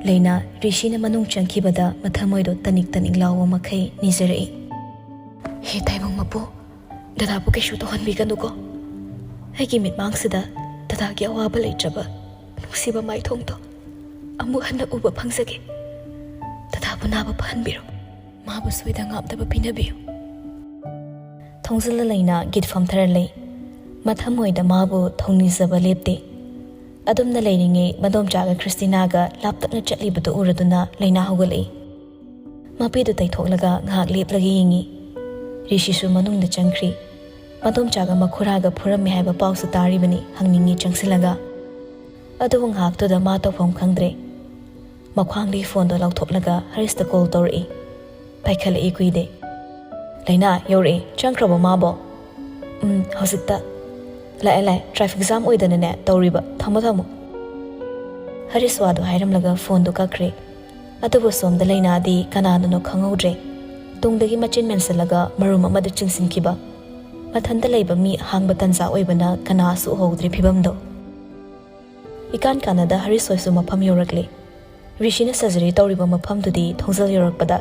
ꯂꯩꯅꯥ ꯔꯤꯁꯤꯅ ꯃꯅꯨꯡ ꯆꯪꯈꯤꯕꯗ ꯃꯊꯃꯣꯏꯗꯣ ꯇꯅꯤꯛ ꯇꯅꯤꯛ ꯂꯥꯎꯕ ꯃꯈꯩ ꯅꯤꯖꯔꯛꯏ꯫ "ꯍꯦ ꯇꯥꯏꯕꯪ ꯃꯄꯨ, ꯗꯗꯥꯕꯨ ꯀꯩꯁꯨ ꯇꯧꯍꯟꯕꯤꯒꯅꯨꯀꯣ꯫ ꯑꯩꯒꯤ ꯃꯤꯠꯃꯥꯡꯁꯤꯗ ꯗꯗꯥꯒꯤ ꯑꯋꯥꯕ ꯂꯩꯇ꯭ꯔꯕ ꯅꯨꯡꯁꯤꯕ ꯃꯥꯏꯊꯣꯡꯗꯣ ꯑꯃꯨꯛ ꯍꯟꯅ ꯎꯕ ꯐꯪꯖꯒꯦ꯫ ꯗꯗꯥꯕꯨ ꯅꯥꯕ ꯐꯍꯟꯕꯤꯔꯣ꯫ ꯃꯥꯕꯨ ꯁꯣꯏꯗ ꯉꯥꯝꯗꯕ ꯄꯤꯅꯕꯤꯌꯨ꯫" ꯊꯣꯡꯖꯤꯜꯂ ꯂꯩꯅꯥ ꯒꯤꯠ ꯐꯝꯊꯔ ꯂꯩ꯫ ꯃꯊꯃꯣꯏꯗ ꯃꯥꯕꯨ ꯊꯧꯅꯤꯖꯕ ꯂꯦꯞꯇꯦ꯫ ꯑꯗꯨꯝꯅ ꯂꯩꯔꯤꯉꯩ ꯃꯗꯣꯝꯆꯥꯒ ꯈ꯭ꯔꯤꯁꯇꯤꯅꯥꯒ ꯂꯥꯞꯇꯛꯅ ꯆꯠꯂꯤꯕꯗꯨ ꯎꯔꯗꯨꯅ ꯂꯩꯅꯥ ꯍꯧꯒꯠꯂꯛꯏ꯫ ꯃꯄꯤꯗꯨ ꯇꯩꯊꯣꯛꯂꯒ ꯉꯥꯏꯍꯥꯛ ꯂꯦꯞꯂꯒ ꯌꯦꯡꯉꯤ꯫ ꯔꯤꯁꯤꯁꯨ ꯃꯅꯨꯡꯗ ꯆꯪꯈ꯭ꯔꯤ꯫ ꯃꯗꯣꯝꯆꯥꯒ ꯃꯈꯨꯔꯥꯒ ꯐꯨꯔꯝꯃꯤ ꯍꯥꯏꯕ ꯄꯥꯎꯁꯨ ꯇꯥꯔꯤꯕꯅꯤ, ꯍꯪꯅꯤꯡꯉꯤ ꯆꯪꯁꯤꯜꯂꯒ꯫ ꯑꯗꯨꯕꯨ ꯉꯥꯏꯍꯥꯛꯇꯨꯗ ꯃꯥ ꯇꯧꯐꯝ ꯈꯪꯗ꯭ꯔꯦ꯫ ꯃꯈ꯭ꯋꯥꯡꯗꯒꯤ ꯐꯣꯟꯗꯣ ꯂꯧꯊꯣꯛꯂꯒ ꯍꯔꯤꯁꯇ ꯀꯣꯜ ꯇꯧꯔꯛꯏ꯫ ꯄꯥꯏꯈꯠꯂꯛꯏ ꯀꯨꯏꯗꯦ꯫ "ꯂꯩꯅꯥ, ꯌꯧꯔꯛꯑꯦ꯫ ꯆꯪꯈ꯭ꯔꯕꯣ ꯃꯥꯕꯣ?" "ꯎꯝ, ꯍꯧꯖꯤꯛꯇ꯫ ꯂꯥꯛꯑꯦ, ꯂꯥꯛꯑꯦ, ꯇ꯭ꯔꯥꯐꯤꯛ ꯖꯥꯝ ꯑꯣꯏꯗꯅꯅꯦ ꯇꯧꯔꯤꯕ꯫ ꯊꯝꯃꯣ, ꯊꯝꯃꯣ꯫" ꯍꯔꯤꯁ ꯋꯥꯗꯣ ꯍꯥꯏꯔꯝꯂꯒ ꯐꯣꯟꯗꯣ ꯀꯛꯈ꯭ꯔꯦ꯫ ꯑꯗꯨꯕꯨ ꯁꯣꯝꯗ ꯂꯩꯅꯥꯗꯤ ꯀꯅꯥꯗꯅꯣ ꯈꯪꯍꯧꯗ꯭ꯔꯦ꯫ ꯇꯨꯡꯗꯒꯤ ꯃꯆꯤꯟ ꯃꯦꯟꯁꯤꯜꯂꯒ ꯃꯔꯨꯝ ꯑꯃꯗ ꯆꯤꯡꯁꯤꯟꯈꯤꯕ꯫ ꯃꯊꯟꯇ ꯂꯩꯕ ꯃꯤ ꯑꯍꯥꯡꯕ ꯇꯟꯖꯥ ꯑꯣꯏꯕꯅ ꯀꯅꯥꯁꯨ ꯎꯍꯧꯗ꯭ꯔꯦ ꯐꯤꯕꯝꯗꯣ꯫ ꯏꯀꯥꯟ ꯀꯥꯟꯅꯗ ꯍꯔꯤꯁ ꯍꯣꯏꯁꯨ ꯃꯐꯝ ꯌꯧꯔꯛꯂꯦ꯫ ꯔꯤꯁꯤꯅ ꯁꯔꯖꯔꯤ ꯇꯧꯔꯤꯕ ꯃꯐꯝꯗꯨꯗꯤ ꯊꯣꯡꯖꯤꯜ ꯌꯧꯔꯛꯄꯗ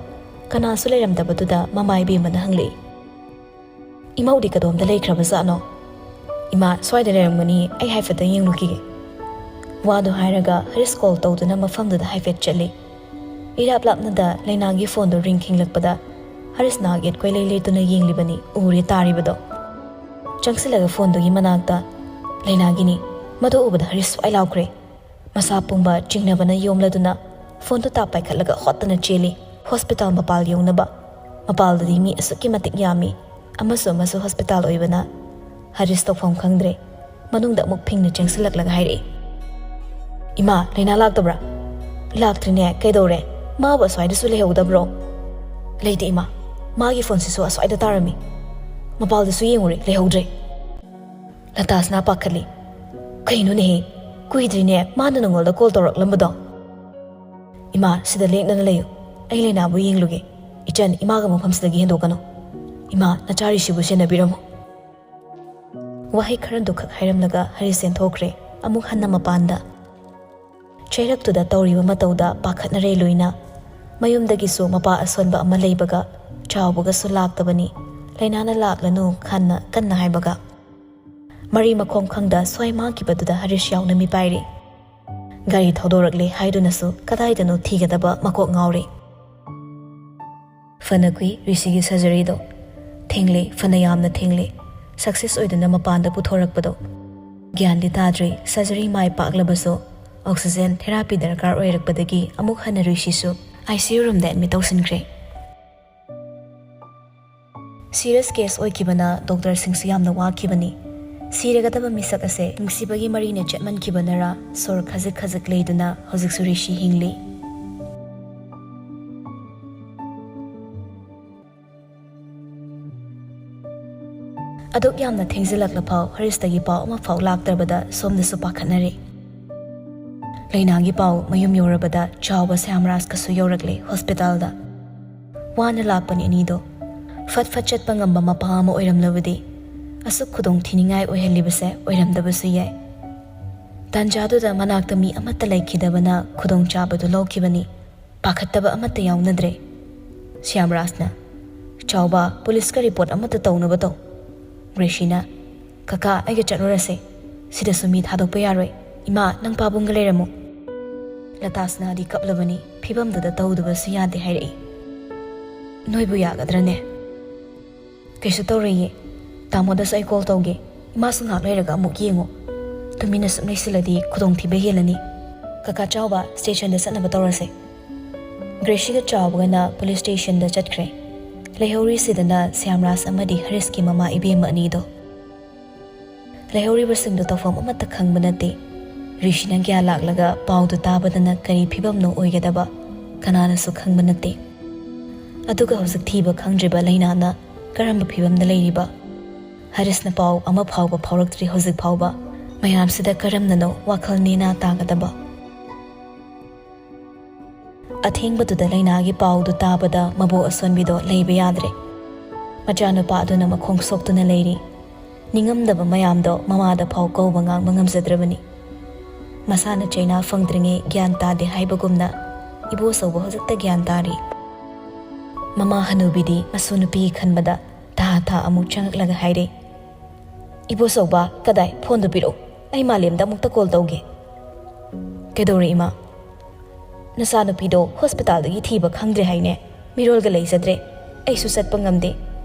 ꯀꯅꯥꯁꯨ ꯂꯩꯔꯝꯗꯕꯗꯨꯗ ꯃꯃꯥ ꯏꯕꯦꯝꯃꯅ ꯍꯪꯂꯛꯏ, "ꯏꯃꯧꯗꯤ ꯀꯗꯣꯝꯗ ꯂꯩꯈ꯭ꯔꯕꯖꯥꯠꯅꯣ?" "ꯏꯃꯥ, ꯁ꯭ꯋꯥꯏꯗ ꯂꯩꯔꯝꯒꯅꯤ, ꯑꯩ ꯍꯥꯏꯐꯦꯠꯇꯪ ꯌꯦꯡꯂꯨꯈꯤꯒꯦ꯫" ꯋꯥꯗꯨ ꯍꯥꯏꯔꯒ ꯍꯔꯤꯁ ꯀꯣꯜ ꯇꯧꯗꯨꯅ ꯃꯐꯝꯗꯨꯗ ꯍꯥꯏꯐꯦꯠ ꯆꯠꯂꯤ꯫ ꯏꯔꯥꯞ ꯂꯥꯞꯅꯗ ꯂꯩꯅꯥꯒꯤ ꯐꯣꯟꯗꯨ ꯔꯤꯡ ꯈꯤꯡꯂꯛꯄꯗ ꯍꯔꯤꯁ ꯅꯥꯛ ꯌꯦꯠ ꯀꯣꯏꯂꯩ ꯂꯩꯇꯨꯅ ꯌꯦꯡꯂꯤꯕꯅꯤ, ꯎꯔꯦ ꯇꯥꯔꯤꯕꯗꯣ꯫ ꯆꯪꯁꯤꯜꯂꯒ ꯐꯣꯟꯗꯨꯒꯤ ꯃꯅꯥꯛꯇ ꯂꯩꯅꯥꯒꯤꯅꯤ꯫ ꯃꯗꯨ ꯎꯕꯗ ꯍꯔꯤꯁ ꯁ꯭ꯋꯥꯏ ꯂꯥꯎꯈ꯭ꯔꯦ꯫ ꯃꯁꯥ ꯄꯨꯝꯕ ꯆꯤꯡꯅꯕꯅ ꯌꯣꯝꯂꯗꯨꯅ ꯐꯣꯟꯗꯨ ꯇꯥꯞ ꯄꯥꯏꯈꯠꯂꯒ ꯍꯣꯠꯇꯅ ꯆꯦꯜꯂꯤ ꯍꯣꯁꯄꯤꯇꯥꯜ ꯃꯄꯥꯜ ꯌꯧꯅꯕ꯫ ꯃꯄꯥꯜꯗꯗꯤ ꯃꯤ ꯑꯁꯨꯛꯀꯤ ꯃꯇꯤꯛ ꯌꯥꯝꯃꯤ꯫ ꯑꯃꯁꯨ ꯑꯃꯁꯨ ꯍꯣꯁꯄꯤꯇꯥꯜ ꯑꯣꯏꯕꯅ ꯍꯔꯤꯁ ꯇꯧꯐꯝ ꯈꯪꯗ꯭ꯔꯦ꯫ ꯃꯅꯨꯡꯗ ꯑꯃꯨꯛ ꯐꯤꯡꯅ ꯆꯦꯟꯁꯤꯜꯂꯛꯂꯒ ꯍꯥꯏꯔꯛꯏ, "ꯏꯃꯥ, ꯂꯩꯅꯥ ꯂꯥꯛꯇꯕ꯭ꯔꯥ?" "ꯂꯥꯛꯇ꯭ꯔꯤꯅꯦ꯫ ꯀꯩꯗꯧꯔꯦ? ꯃꯥꯕꯨ ꯑꯁ꯭ꯋꯥꯏꯗꯁꯨ ꯂꯩꯍꯧꯗꯕ꯭ꯔꯣ?" "ꯂꯩꯇꯦ ꯏꯃꯥ, ꯃꯥꯒꯤ ꯐꯣꯟꯁꯤꯁꯨ ꯑꯁ꯭ꯋꯥꯏꯗ ꯇꯥꯔꯝꯃꯤ꯫ ꯃꯄꯥꯜꯗꯁꯨ ꯌꯦꯡꯉꯨꯔꯦ, ꯂꯩꯍꯧꯗ꯭ꯔꯦ꯫" ꯂꯇꯥꯁꯅꯥ ꯄꯥꯈꯠꯂꯤ꯫ "ꯀꯩꯅꯣꯅꯦꯍꯦ? ꯀꯨꯏꯗ꯭ꯔꯤꯅꯦ ꯃꯥꯅ ꯅꯉꯣꯟꯗ ꯀꯣꯜ ꯇꯧꯔꯛꯂꯝꯕꯗꯣ?" "ꯏꯃꯥ, ꯁꯤꯗ ꯂꯦꯡꯗꯅ ꯂꯩꯌꯨ꯫ ꯑꯩ ꯂꯩꯅꯥꯕꯨ ꯌꯦꯡꯂꯨꯒꯦ꯫ ꯏꯆꯟ, ꯏꯃꯥꯒ ꯃꯐꯝꯁꯤꯗꯒꯤ ꯍꯦꯟꯗꯣꯛꯀꯅꯨ꯫ ꯏꯃꯥ, ꯅꯆꯥꯔꯤꯁꯤꯕꯨ ꯁꯦꯟꯅꯕꯤꯔꯝꯃꯨ꯫" ꯋꯥꯍꯩ ꯈꯔꯗꯨꯈꯛ ꯍꯥꯏꯔꯝꯂꯒ ꯍꯔꯤꯁ ꯆꯦꯟꯊꯣꯛꯈ꯭ꯔꯦ꯫ ꯑꯃꯨꯛ ꯍꯟꯅ ꯃꯄꯥꯟꯗ꯫ ꯆꯩꯔꯛꯇꯨꯗ ꯇꯧꯔꯤꯕ ꯃꯇꯧꯗ ꯄꯥꯈꯠꯅꯔꯦ ꯂꯣꯏꯅ꯫ ꯃꯌꯨꯝꯗꯒꯤꯁꯨ ꯃꯄꯥ ꯑꯁꯣꯟꯕ ꯑꯃ ꯂꯩꯕꯒ ꯆꯥꯎꯕꯒꯁꯨ ꯂꯥꯛꯇꯕꯅꯤ꯫ ꯂꯩꯅꯥꯅ ꯂꯥꯛꯂꯅꯨ ꯈꯟꯅ ꯀꯟꯅ ꯍꯥꯏꯕꯒ꯫ ꯃꯔꯤ ꯃꯈꯣꯡ ꯈꯪꯗ ꯁ꯭ꯋꯥꯏ ꯃꯥꯡꯈꯤꯕꯗꯨꯗ ꯍꯔꯤꯁ ꯌꯥꯎꯅ ꯃꯤꯄꯥꯏꯔꯤ꯫ ꯒꯥꯔꯤ ꯊꯧꯗꯣꯔꯛꯂꯦ ꯍꯥꯏꯗꯨꯅꯁꯨ ꯀꯗꯥꯏꯗꯅꯣ ꯊꯤꯒꯗꯕ ꯃꯀꯣꯛ ꯉꯥꯎꯔꯤ꯫ ꯐꯅ ꯀꯨꯏ ꯔꯤꯁꯤꯒꯤ ꯁꯔꯖꯔꯤꯗꯣ ꯊꯦꯡꯂꯦ, ꯐꯅ ꯌꯥꯝꯅ ꯊꯦꯡꯂꯦ꯫ ꯁꯛꯁꯦꯁ ꯑꯣꯏꯗꯨꯅ ꯃꯄꯥꯟꯗ ꯄꯨꯊꯣꯔꯛꯄꯗꯣ꯫ ꯒ꯭ꯌꯥꯟꯗꯤ ꯇꯥꯗ꯭ꯔꯤ꯫ ꯁꯔꯖꯔꯤ ꯃꯥꯏ ꯄꯥꯛꯂꯕꯁꯨ ꯑꯣꯛꯁꯤꯖꯦꯟ ꯊꯦꯔꯥꯄꯤ ꯗꯔꯀꯥꯔ ꯑꯣꯏꯔꯛꯄꯗꯒꯤ ꯑꯃꯨꯛ ꯍꯟꯅ ꯔꯤꯁꯤꯁꯨ ꯑꯥꯏ ꯁꯤ ꯌꯨ ꯔꯨꯝꯗ ꯑꯦꯗꯃꯤꯠ ꯇꯧꯁꯤꯟꯈ꯭ꯔꯦ꯫ ꯁꯤꯔꯤꯌꯁ ꯀꯦꯁ ꯑꯣꯏꯈꯤꯕꯅ ꯗꯣꯛꯇꯔꯁꯤꯡꯁꯨ ꯌꯥꯝꯅ ꯋꯥꯈꯤꯕꯅꯤ꯫ ꯁꯤꯔꯒꯗꯕ ꯃꯤꯁꯛ ꯑꯁꯦ ꯅꯨꯡꯁꯤꯕꯒꯤ ꯃꯔꯤꯅ ꯆꯦꯠꯃꯟꯈꯤꯕꯅꯔꯥ ꯁꯣꯔ ꯈꯖꯤꯛ ꯈꯖꯤꯛ ꯂꯩꯗꯨꯅ ꯍꯧꯖꯤꯛꯁꯨ ꯔꯤꯁꯤ ꯍꯤꯡꯂꯤ꯫ ꯑꯗꯨꯛ ꯌꯥꯝꯅ ꯊꯦꯡꯖꯤꯜꯂꯛꯂꯐꯥꯎ ꯍꯔꯤꯁꯇꯒꯤ ꯄꯥꯎ ꯑꯃꯐꯥꯎ ꯂꯥꯛꯇ꯭ꯔꯕꯗ ꯁꯣꯝꯗꯁꯨ ꯄꯥꯈꯠꯅꯔꯦ꯫ ꯂꯩꯅꯥꯒꯤ ꯄꯥꯎ ꯃꯌꯨꯝ ꯌꯧꯔꯕꯗ ꯆꯥꯎꯕ ꯁ꯭ꯌꯥꯝꯔꯥꯖꯀꯁꯨ ꯌꯧꯔꯛꯂꯦ ꯍꯣꯁꯄꯤꯇꯥꯜꯗ꯫ ꯋꯥꯅ ꯂꯥꯛꯄꯅꯤ ꯑꯅꯤꯗꯣ꯫ ꯐꯠ ꯐꯠ ꯆꯠꯄ ꯉꯝꯕ ꯃꯄꯥ ꯑꯃ ꯑꯣꯏꯔꯝꯂꯕꯗꯤ ꯑꯁꯨꯛ ꯈꯨꯗꯣꯡ ꯊꯤꯅꯤꯡꯉꯥꯏ ꯑꯣꯏꯍꯜꯂꯤꯕꯁꯦ ꯑꯣꯏꯔꯝꯗꯕꯁꯨ ꯌꯥꯏ꯫ ꯇꯥꯟꯖꯥꯗꯨꯗ ꯃꯅꯥꯛꯇ ꯃꯤ ꯑꯃꯠꯇ ꯂꯩꯈꯤꯗꯕꯅ ꯈꯨꯗꯣꯡꯆꯥꯕꯗꯨ ꯂꯧꯈꯤꯕꯅꯤ꯫ ꯄꯥꯈꯠꯇꯕ ꯑꯃꯠꯇ ꯌꯥꯎꯅꯗ꯭ꯔꯦ꯫ ꯁ꯭ꯌꯥꯝꯔꯥꯖꯅ, "ꯆꯥꯎꯕ, ꯄꯨꯂꯤꯁꯀ ꯔꯤꯄꯣꯔꯠ ꯑꯃꯠꯇ ꯇꯧꯅꯕ ꯇꯧ꯫" ꯒ꯭ꯔꯦꯁꯤꯅ, "ꯀꯀꯥ, ꯑꯩꯒ ꯆꯠꯂꯨꯔꯁꯦ꯫ ꯁꯤꯗꯁꯨ ꯃꯤ ꯊꯥꯗꯣꯛꯄ ꯌꯥꯔꯣꯏ꯫ ꯏꯃꯥ, ꯅꯪ ꯄꯥꯕꯨꯡꯒ ꯂꯩꯔꯝꯃꯨ꯫" ꯂꯇꯥꯁꯅꯥꯗꯤ ꯀꯞꯂꯕꯅꯤ꯫ ꯐꯤꯕꯝꯗꯨꯗ ꯇꯧꯗꯕꯁꯨ ꯌꯥꯗꯦ ꯍꯥꯏꯔꯛꯏ꯫ "ꯅꯣꯏꯕꯨ ꯌꯥꯒꯗ꯭ꯔꯅꯦ?" "ꯀꯩꯁꯨ ꯇꯧꯔꯣꯏꯌꯦ꯫ ꯇꯥꯃꯣꯗꯁꯨ ꯑꯩ ꯀꯣꯜ ꯇꯧꯒꯦ꯫ ꯏꯃꯥꯁꯨ ꯉꯥꯏꯍꯥꯛ ꯂꯩꯔꯒ ꯑꯃꯨꯛ ꯌꯦꯡꯉꯣ꯫ ꯇꯨꯃꯤꯟꯅ ꯁꯨꯝ ꯂꯩꯁꯤꯜꯂꯗꯤ ꯈꯨꯗꯣꯡꯊꯤꯕ ꯍꯦꯜꯂꯅꯤ꯫ ꯀꯀꯥ ꯆꯥꯎꯕ, ꯁ꯭ꯇꯦꯁꯟꯗ ꯆꯠꯅꯕ ꯇꯧꯔꯁꯦ꯫" ꯒ꯭ꯔꯦꯁꯤꯒ ꯆꯥꯎꯕꯒꯅ ꯄꯨꯂꯤꯁ ꯁ꯭ꯇꯦꯁꯟꯗ ꯆꯠꯈ꯭ꯔꯦ꯫ ꯂꯩꯍꯧꯔꯤꯁꯤꯗꯅ ꯁ꯭ꯌꯥꯝꯔꯥꯖ ꯑꯃꯗꯤ ꯍꯔꯤꯁꯀꯤ ꯃꯃꯥ ꯏꯕꯦꯝꯃ ꯑꯅꯤꯗꯣ꯫ ꯂꯩꯍꯧꯔꯤꯕꯁꯤꯡꯗꯨ ꯇꯧꯐꯝ ꯑꯃꯠꯇ ꯈꯪꯕ ꯅꯠꯇꯦ꯫ ꯔꯤꯁꯤꯅ ꯒ꯭ꯌꯥꯟ ꯂꯥꯛꯂꯒ ꯄꯥꯎꯗꯨ ꯇꯥꯕꯗꯅ ꯀꯔꯤ ꯐꯤꯕꯝꯅꯣ ꯑꯣꯏꯒꯗꯕ ꯀꯅꯥꯅꯁꯨ ꯈꯪꯕ ꯅꯠꯇꯦ꯫ ꯑꯗꯨꯒ ꯍꯧꯖꯤꯛ ꯊꯤꯕ ꯈꯪꯗ꯭ꯔꯤꯕ ꯂꯩꯅꯥꯅ ꯀꯔꯝꯕ ꯐꯤꯕꯝꯗ ꯂꯩꯔꯤꯕ? ꯍꯔꯤꯁꯅ ꯄꯥꯎ ꯑꯃ ꯐꯥꯎꯕ ꯐꯥꯎꯔꯛꯇ꯭ꯔꯤ ꯍꯧꯖꯤꯛ ꯐꯥꯎꯕ꯫ ꯃꯌꯥꯝꯁꯤꯗ ꯀꯔꯝꯅꯅꯣ ꯋꯥꯈꯜ ꯅꯦꯅꯥ ꯇꯥꯒꯗꯕ? ꯑꯊꯦꯡꯕꯗꯨꯗ ꯂꯩꯅꯥꯒꯤ ꯄꯥꯎꯗꯨ ꯇꯥꯕꯗ ꯃꯕꯣꯛ ꯑꯁꯣꯟꯕꯤꯗꯣ ꯂꯩꯕ ꯌꯥꯗ꯭ꯔꯦ꯫ ꯃꯆꯥꯅꯨꯄꯥ ꯑꯗꯨꯅ ꯃꯈꯣꯡ ꯁꯣꯛꯇꯨꯅ ꯂꯩꯔꯤ꯫ ꯅꯤꯡꯉꯝꯗꯕ ꯃꯌꯥꯝꯗꯣ ꯃꯃꯥꯗ ꯐꯥꯎ ꯀꯧꯕ ꯉꯥꯡꯕ ꯉꯝꯖꯗ꯭ꯔꯕꯅꯤ꯫ ꯃꯁꯥꯅ ꯆꯩꯅꯥ ꯐꯪꯗ꯭ꯔꯤꯉꯩ ꯒ꯭ꯌꯥꯟ ꯇꯥꯗꯦ ꯍꯥꯏꯕꯒꯨꯝꯅ ꯏꯕꯣꯆꯧꯕ ꯍꯧꯖꯤꯛꯇ ꯒ꯭ꯌꯥꯟ ꯇꯥꯔꯤ꯫ ꯃꯃꯥ ꯍꯅꯨꯕꯤꯗꯤ ꯃꯁꯨ ꯅꯨꯄꯤ ꯈꯟꯕꯗ ꯊꯥ ꯊꯥ ꯑꯃꯨꯛ ꯆꯪꯉꯛꯂꯒ ꯍꯥꯏꯔꯦ, "ꯏꯕꯣꯆꯧꯕ, ꯀꯗꯥꯏ? ꯐꯣꯟꯗꯨ ꯄꯤꯔꯛꯎ꯫ ꯑꯩ ꯃꯥꯂꯦꯝꯗ ꯑꯃꯨꯛꯇ ꯀꯣꯜ ꯇꯧꯒꯦ꯫" "ꯀꯩꯗꯧꯔꯦ ꯏꯃꯥ?" "ꯅꯆꯥꯅꯨꯄꯤꯗꯣ ꯍꯣꯁꯄꯤꯇꯥꯜꯗꯒꯤ ꯊꯤꯕ ꯈꯪꯗ꯭ꯔꯦ ꯍꯥꯏꯅꯦ꯫ ꯃꯤꯔꯣꯜꯒ ꯂꯩꯖꯗ꯭ꯔꯦ꯫ ꯑꯩꯁꯨ ꯆꯠꯄ ꯉꯝꯗꯦ꯫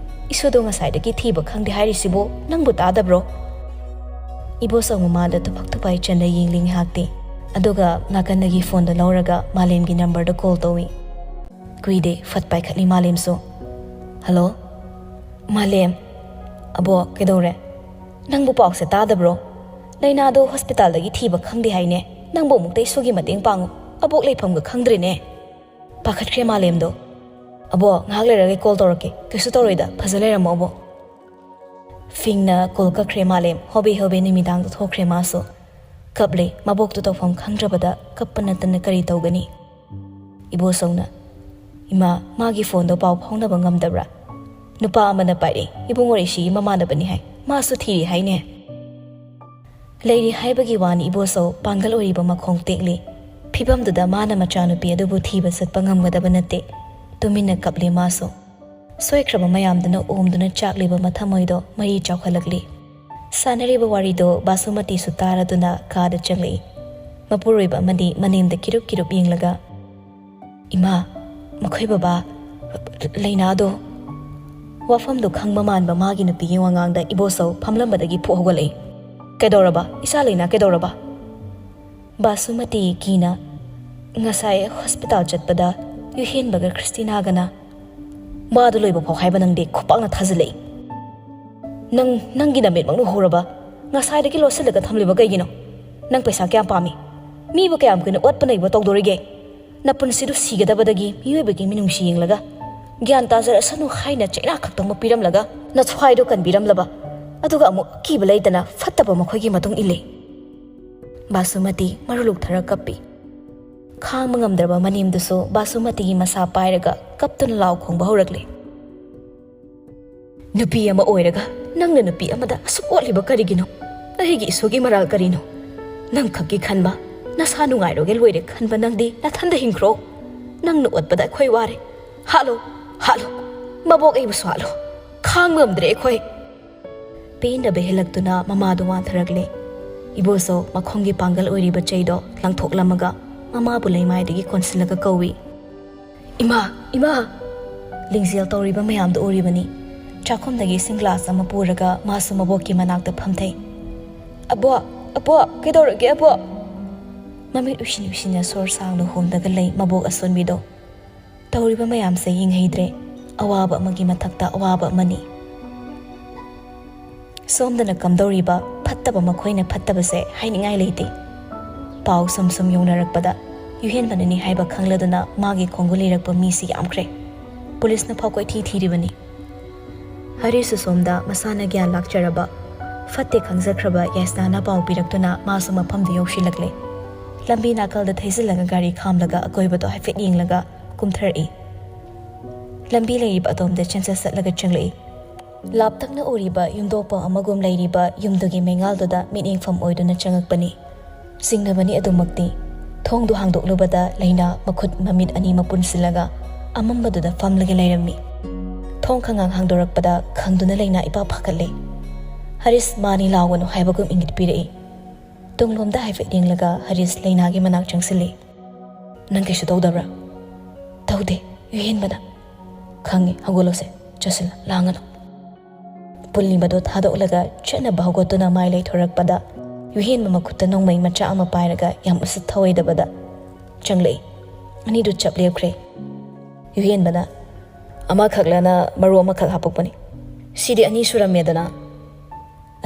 ꯏꯁꯨꯗꯣ ꯉꯁꯥꯏꯗꯒꯤ ꯊꯤꯕ ꯈꯪꯗꯦ ꯍꯥꯏꯔꯤꯁꯤꯕꯨ ꯅꯪꯕꯨ ꯇꯥꯗꯕ꯭ꯔꯣ?" ꯏꯕꯣꯆꯧ ꯃꯃꯥꯗ ꯇꯨꯐꯛ ꯇꯨꯐꯥꯏ ꯆꯟꯅ ꯌꯦꯡꯂꯤ ꯉꯥꯏꯍꯥꯛꯇꯤ꯫ ꯑꯗꯨꯒ ꯅꯥꯀꯟꯗꯒꯤ ꯐꯣꯟꯗꯣ ꯂꯧꯔꯒ ꯃꯥꯂꯦꯝꯒꯤ ꯅꯝꯕꯔꯗ ꯀꯣꯜ ꯇꯧꯏ꯫ ꯀꯨꯏꯗꯦ, ꯐꯠ ꯄꯥꯏꯈꯠꯂꯤ ꯃꯥꯂꯦꯝꯁꯨ꯫ "ꯍꯜꯂꯣ? ꯃꯥꯂꯦꯝ? ꯑꯕꯣ, ꯀꯩꯗꯧꯔꯦ? ꯅꯪꯕꯨ ꯄꯥꯎꯁꯦ ꯇꯥꯗꯕ꯭ꯔꯣ? ꯂꯩꯅꯥꯗꯣ ꯍꯣꯁꯄꯤꯇꯥꯜꯗꯒꯤ ꯊꯤꯕ ꯈꯪꯗꯦ ꯍꯥꯏꯅꯦ꯫ ꯅꯪꯕꯨ ꯑꯃꯨꯛꯇ ꯏꯁꯣꯒꯤ ꯃꯇꯦꯡ ꯄꯥꯡꯉꯨ꯫ ꯑꯕꯣꯛ ꯂꯩꯐꯝꯒ ꯈꯪꯗ꯭ꯔꯦꯅꯦ꯫" ꯄꯥꯈꯠꯈ꯭ꯔꯦ ꯃꯥꯂꯦꯝꯗꯣ꯫ "ꯑꯕꯣ, ꯉꯥꯏꯍꯥꯛ ꯂꯩꯔꯒ ꯀꯣꯜ ꯇꯧꯔꯛꯀꯦ꯫ ꯀꯩꯁꯨ ꯇꯧꯔꯣꯏꯗ, ꯐꯖ ꯂꯩꯔꯝꯃꯣ ꯑꯕꯣ꯫" ꯐꯤꯡꯅ ꯀꯣꯜ ꯀꯛꯈ꯭ꯔꯦ ꯃꯥꯂꯦꯝ꯫ ꯍꯣꯕꯦ ꯍꯣꯕꯦ ꯅꯨꯃꯤꯗꯥꯡꯗ ꯊꯣꯛꯈ꯭ꯔꯦ ꯃꯥꯁꯨ꯫ ꯀꯞꯂꯦ꯫ ꯃꯕꯣꯛꯇꯨ ꯇꯧꯐꯝ ꯈꯪꯗ꯭ꯔꯕꯗ ꯀꯞꯄ ꯅꯠꯇꯅ ꯀꯔꯤ ꯇꯧꯒꯅꯤ? ꯏꯕꯣꯆꯧꯅ, "ꯏꯃꯥ, ꯃꯥꯒꯤ ꯐꯣꯟꯗꯣ ꯄꯥꯎ ꯐꯥꯎꯅꯕ ꯉꯝꯗꯕ꯭ꯔꯥ? ꯅꯨꯄꯥ ꯑꯃꯅ ꯄꯥꯏꯔꯛꯏ, ꯏꯕꯨꯡꯉꯣ ꯔꯤꯁꯤꯒꯤ ꯃꯃꯥꯟꯅꯕꯅꯤ ꯍꯥꯏ, ꯃꯥꯁꯨ ꯊꯤꯔꯤ ꯍꯥꯏꯅꯦ꯫" ꯂꯩꯔꯤ ꯍꯥꯏꯕꯒꯤ ꯋꯥꯅꯤ ꯏꯕꯣꯆꯧ ꯄꯥꯡꯒꯜ ꯑꯣꯏꯔꯤꯕ ꯃꯈꯣꯡ ꯇꯦꯛꯂꯤ꯫ ꯐꯤꯕꯝꯗꯨꯗ ꯃꯥꯅ ꯃꯆꯥꯅꯨꯄꯤ ꯑꯗꯨꯕꯨ ꯊꯤꯕ ꯆꯠꯄ ꯉꯝꯒꯗꯕ ꯅꯠꯇꯦ꯫ ꯇꯨꯃꯤꯟꯅ ꯀꯞꯂꯤ ꯃꯥꯁꯨ꯫ ꯁꯣꯏꯈ꯭ꯔꯕ ꯃꯌꯥꯝꯗꯨꯅ ꯑꯣꯝꯗꯨꯅ ꯆꯥꯛꯂꯤꯕ ꯃꯊꯃꯣꯏꯗꯣ ꯃꯔꯤ ꯆꯥꯎꯈꯠꯂꯛꯂꯤ꯫ ꯁꯥꯟꯅꯔꯤꯕ ꯋꯥꯔꯤꯗꯣ ꯕꯥꯁꯨꯃꯇꯤꯁꯨ ꯇꯥꯔꯗꯨꯅ ꯀꯥꯗ ꯆꯪꯂꯛꯏ꯫ ꯃꯄꯨꯔꯣꯏꯕ ꯑꯃꯗꯤ ꯃꯅꯤꯡꯗ ꯀꯤꯔꯨꯞ ꯀꯤꯔꯨꯞ ꯌꯦꯡꯂꯒ, "ꯏꯃꯥ, ꯃꯈꯣꯏ ꯕꯕꯥ, ꯂꯩꯅꯥꯗꯣ?" ꯋꯥꯐꯝꯗꯣ ꯈꯪꯕ ꯃꯥꯟꯕ ꯃꯥꯒꯤ ꯅꯨꯄꯤꯒꯤ ꯋꯥꯉꯥꯡꯗ ꯏꯕꯣꯆꯧ ꯐꯝꯂꯝꯕꯗꯒꯤ ꯐꯨꯛ ꯍꯧꯒꯠꯂꯛꯏ꯫ "ꯀꯩꯗꯧꯔꯕ? ꯏꯆꯥ ꯂꯩꯅꯥ ꯀꯩꯗꯧꯔꯕ?" ꯕꯥꯁꯨꯃꯇꯤ ꯀꯤꯅ, "ꯉꯁꯥꯏ ꯍꯣꯁꯄꯤꯇꯥꯜ ꯆꯠꯄꯗ ꯌꯨꯍꯦꯟꯕꯒ ꯈ꯭ꯔꯤꯁꯇꯤꯅꯥꯒꯅ"꯫ "ꯃꯥꯗꯨ ꯂꯣꯏꯕ ꯐꯥꯎ ꯍꯥꯏꯕ ꯅꯪꯗꯤ ꯈꯨꯄꯥꯛꯅ ꯊꯥꯖꯤꯜꯂꯛꯏ꯫ ꯅꯪ, ꯅꯪꯒꯤ ꯅꯃꯤꯠꯃꯛꯅ ꯎꯍꯧꯔꯕ? ꯉꯁꯥꯏꯗꯒꯤ ꯂꯣꯠꯁꯤꯜꯂꯒ ꯊꯝꯂꯤꯕ ꯀꯩꯒꯤꯅꯣ? ꯅꯪ ꯄꯩꯁꯥ ꯀꯌꯥꯝ ꯄꯥꯝꯃꯤ? ꯃꯤꯕꯨ ꯀꯌꯥꯝ ꯀꯨꯏꯅ ꯑꯣꯠꯄ ꯅꯩꯕ ꯇꯧꯗꯣꯔꯤꯒꯦ? ꯅꯄꯨꯟꯁꯤꯗꯨ ꯁꯤꯒꯗꯕꯗꯒꯤ ꯃꯤꯑꯣꯏꯕꯒꯤ ꯃꯤꯅꯨꯡꯁꯤ ꯌꯦꯡꯂꯒ ꯒ꯭ꯌꯥꯟ ꯇꯥꯖꯔꯁꯅꯨ ꯍꯥꯏꯅ ꯆꯩꯅꯥ ꯈꯛꯇꯃꯛ ꯄꯤꯔꯝꯂꯒ ꯅꯊ꯭ꯋꯥꯏꯗꯣ ꯀꯟꯕꯤꯔꯝꯂꯕ? ꯑꯗꯨꯒ ꯑꯃꯨꯛ ꯑꯀꯤꯕ ꯂꯩꯇꯅ ꯐꯠꯇꯕ ꯃꯈꯣꯏꯒꯤ ꯃꯇꯨꯡ ꯏꯜꯂꯤ꯫" ꯕꯥꯁꯨꯃꯇꯤ ꯃꯔꯨ ꯂꯨꯛꯊꯔ ꯀꯞꯄꯤ꯫ ꯈꯥꯡꯕ ꯉꯝꯗ꯭ꯔꯕ ꯃꯅꯦꯝꯗꯨꯁꯨ ꯕꯥꯁꯨꯃꯇꯤꯒꯤ ꯃꯁꯥ ꯄꯥꯏꯔꯒ ꯀꯞꯇꯨꯅ ꯂꯥꯎ ꯈꯣꯡꯕ ꯍꯧꯔꯛꯂꯦ꯫ "ꯅꯨꯄꯤ ꯑꯃ ꯑꯣꯏꯔꯒ ꯅꯪꯅ ꯅꯨꯄꯤ ꯑꯃꯗ ꯑꯁꯨꯛ ꯑꯣꯠꯂꯤꯕ ꯀꯔꯤꯒꯤꯅꯣ? ꯑꯩꯒꯤ ꯏꯁꯣꯔꯒꯤ ꯃꯔꯥꯜ ꯀꯔꯤꯅꯣ? ꯅꯪ ꯈꯛꯀꯤ ꯈꯟꯕ, ꯅꯁꯥ ꯅꯨꯡꯉꯥꯏꯔꯒ ꯂꯣꯏꯔꯦ ꯈꯟꯕ ꯅꯪꯗꯤ ꯅꯊꯟꯗ ꯍꯤꯡꯈ꯭ꯔꯣ꯫ ꯅꯪꯅ ꯑꯣꯠꯄꯗ ꯑꯩꯈꯣꯏ ꯋꯥꯔꯦ꯫ ꯍꯥꯠꯂꯣ, ꯍꯥꯠꯂꯣ꯫ ꯃꯕꯣꯛ ꯑꯩꯕꯨꯁꯨ ꯍꯥꯠꯂꯣ꯫ ꯈꯥꯡꯕ ꯉꯝꯗ꯭ꯔꯦ ꯑꯩꯈꯣꯏ꯫" ꯄꯦꯟꯗꯕ ꯍꯦꯜꯂꯛꯇꯨꯅ ꯃꯃꯥꯗꯨ ꯋꯥꯟꯊꯔꯛꯂꯦ꯫ ꯏꯕꯣꯆꯧ ꯃꯈꯣꯡꯒꯤ ꯄꯥꯡꯒꯜ ꯑꯣꯏꯔꯤꯕ ꯆꯩꯗꯣ ꯂꯪꯊꯣꯛꯂꯝꯃꯒ ꯃꯃꯥꯕꯨ ꯂꯩꯃꯥꯏꯗꯒꯤ ꯀꯣꯟꯁꯤꯜꯂꯒ ꯀꯧꯏ, "ꯏꯃꯥ, ꯏꯃꯥ!" ꯂꯤꯡꯖꯦꯜ ꯇꯧꯔꯤꯕ ꯃꯌꯥꯝꯗꯨ ꯎꯔꯤꯕꯅꯤ꯫ ꯆꯥꯛꯈꯨꯝꯗꯒꯤ ꯏꯁꯤꯡ ꯒ꯭ꯂꯥꯁ ꯑꯃ ꯄꯨꯔꯒ ꯃꯥꯁꯨ ꯃꯕꯣꯛꯀꯤ ꯃꯅꯥꯛꯇ ꯐꯝꯊꯩ꯫ "ꯑꯕꯣꯛ, ꯑꯕꯣꯛ, ꯀꯩꯗꯧꯔꯒꯦ ꯑꯕꯣꯛ?" ꯃꯃꯤꯠ ꯎꯏꯁꯤꯟ ꯎꯏꯁꯤꯟꯅ ꯁꯣꯔ ꯁꯥꯡꯅ ꯍꯣꯝꯗꯒ ꯂꯩ ꯃꯕꯣꯛ ꯑꯁꯣꯟꯕꯤꯗꯣ꯫ ꯇꯧꯔꯤꯕ ꯃꯌꯥꯝꯁꯦ ꯌꯦꯡꯍꯩꯗ꯭ꯔꯦ꯫ ꯑꯋꯥꯕ ꯑꯃꯒꯤ ꯃꯊꯛꯇ ꯑꯋꯥꯕ ꯑꯃꯅꯤ꯫ ꯁꯣꯝꯗꯅ ꯀꯝꯗꯧꯔꯤꯕ? ꯐꯠꯇꯕ ꯃꯈꯣꯏꯅ ꯐꯠꯇꯕꯁꯦ ꯍꯥꯏꯅꯤꯡꯉꯥꯏ ꯂꯩꯇꯦ꯫ ꯄꯥꯎ ꯁꯨꯝ ꯁꯨꯝ ꯌꯧꯅꯔꯛꯄꯗ ꯌꯨꯍꯦꯟꯕꯅꯅꯤ ꯍꯥꯏꯕ ꯈꯪꯂꯗꯨꯅ ꯃꯥꯒꯤ ꯈꯣꯡꯒꯨꯜ ꯂꯤꯔꯛꯄ ꯃꯤꯁꯤ ꯌꯥꯝꯈ꯭ꯔꯦ꯫ ꯄꯨꯂꯤꯁꯅ ꯐꯥꯎ ꯀꯣꯏꯊꯤ ꯊꯤꯔꯤꯕꯅꯤ꯫ ꯍꯔꯤꯁꯁꯨ ꯁꯣꯝꯗ ꯃꯁꯥꯅ ꯒ꯭ꯌꯥꯟ ꯂꯥꯛꯆꯔꯕ, ꯐꯠꯇꯦ ꯈꯪꯖꯈ꯭ꯔꯕ ꯌꯥꯏꯁꯅꯥꯅ ꯄꯥꯎ ꯄꯤꯔꯛꯇꯨꯅ ꯃꯥꯁꯨ ꯃꯐꯝꯗꯨ ꯌꯧꯁꯤꯜꯂꯛꯂꯦ꯫ ꯂꯝꯕꯤ ꯅꯥꯀꯜꯗ ꯊꯩꯖꯤꯜꯂꯒ ꯒꯥꯔꯤ ꯈꯥꯝꯂꯒ ꯑꯀꯣꯏꯕꯗꯣ ꯍꯥꯏꯐꯦꯠ ꯌꯦꯡꯂꯒ ꯀꯨꯝꯊꯔꯛꯏ꯫ ꯂꯝꯕꯤ ꯂꯩꯔꯤꯕ ꯑꯗꯣꯝꯗ ꯆꯦꯟꯆꯠ ꯆꯠꯂꯒ ꯆꯪꯂꯛꯏ꯫ ꯂꯥꯞꯇꯛꯅ ꯎꯔꯤꯕ ꯌꯨꯝꯗꯣꯛꯄ ꯑꯃꯒꯨꯝ ꯂꯩꯔꯤꯕ ꯌꯨꯝꯗꯨꯒꯤ ꯃꯩꯉꯥꯜꯗꯨꯗ ꯃꯤꯠꯌꯦꯡꯐꯝ ꯑꯣꯏꯗꯨꯅ ꯆꯪꯉꯛꯄꯅꯤ꯫ ꯆꯤꯡꯅꯕꯅꯤ ꯑꯗꯨꯃꯛꯇꯤ꯫ ꯊꯣꯡꯗꯨ ꯍꯥꯡꯗꯣꯛꯂꯨꯕꯗ ꯂꯩꯅꯥ ꯃꯈꯨꯠ ꯃꯃꯤꯠ ꯑꯅꯤꯃꯛ ꯄꯨꯟꯁꯤꯜꯂꯒ ꯑꯃꯝꯕꯗꯨꯗ ꯐꯝꯂꯒ ꯂꯩꯔꯝꯃꯤ꯫ ꯊꯣꯡ ꯈꯪꯉꯥꯡ ꯍꯥꯡꯗꯣꯔꯛꯄꯗ ꯈꯪꯗꯨꯅ ꯂꯩꯅꯥ ꯏꯄꯥ ꯐꯥꯒꯠꯂꯦ꯫ "ꯍꯔꯤꯁ, ꯃꯥꯅꯤ, ꯂꯥꯎꯒꯅꯨ" ꯍꯥꯏꯕꯒꯨꯝ ꯏꯪꯒꯤꯠ ꯄꯤꯔꯛꯏ꯫ ꯇꯨꯡꯂꯣꯝꯗ ꯍꯥꯏꯐꯦꯠ ꯌꯦꯡꯂꯒ ꯍꯔꯤꯁ ꯂꯩꯅꯥꯒꯤ ꯃꯅꯥꯛ ꯆꯪꯁꯤꯜꯂꯤ꯫ "ꯅꯪ ꯀꯩꯁꯨ ꯇꯧꯗꯕ꯭ꯔꯥ?" "ꯇꯧꯗꯦ, ꯌꯨꯍꯦꯟꯕꯅ"꯫ "ꯈꯪꯉꯤ, ꯍꯧꯒꯠꯂꯣꯁꯦ, ꯆꯠꯁꯤꯜꯂ ꯂꯥꯡꯒꯅꯨ"꯫ ꯄꯨꯜꯂꯤꯕꯗꯣ ꯊꯥꯗꯣꯛꯂꯒ ꯆꯠꯅꯕ ꯍꯧꯒꯠꯇꯨꯅ ꯃꯥꯏ ꯂꯩꯊꯣꯔꯛꯄꯗ ꯌꯨꯍꯦꯟꯕ ꯃꯈꯨꯠꯇ ꯅꯣꯡꯃꯩ ꯃꯆꯥ ꯑꯃ ꯄꯥꯏꯔꯒ ꯌꯥꯝ ꯎꯁꯤꯠ ꯊꯧꯑꯣꯏꯗꯕꯗ ꯆꯪꯂꯛꯏ꯫ ꯑꯅꯤꯗꯨ ꯆꯞ ꯂꯦꯞꯈ꯭ꯔꯦ꯫ ꯌꯨꯍꯦꯟꯕꯅ, "ꯑꯃꯈꯛꯂꯅ ꯃꯔꯨ ꯑꯃꯈꯛ ꯍꯥꯄꯛꯄꯅꯤ꯫ ꯁꯤꯗꯤ ꯑꯅꯤ ꯁꯨꯔꯝꯃꯦꯗꯅ"꯫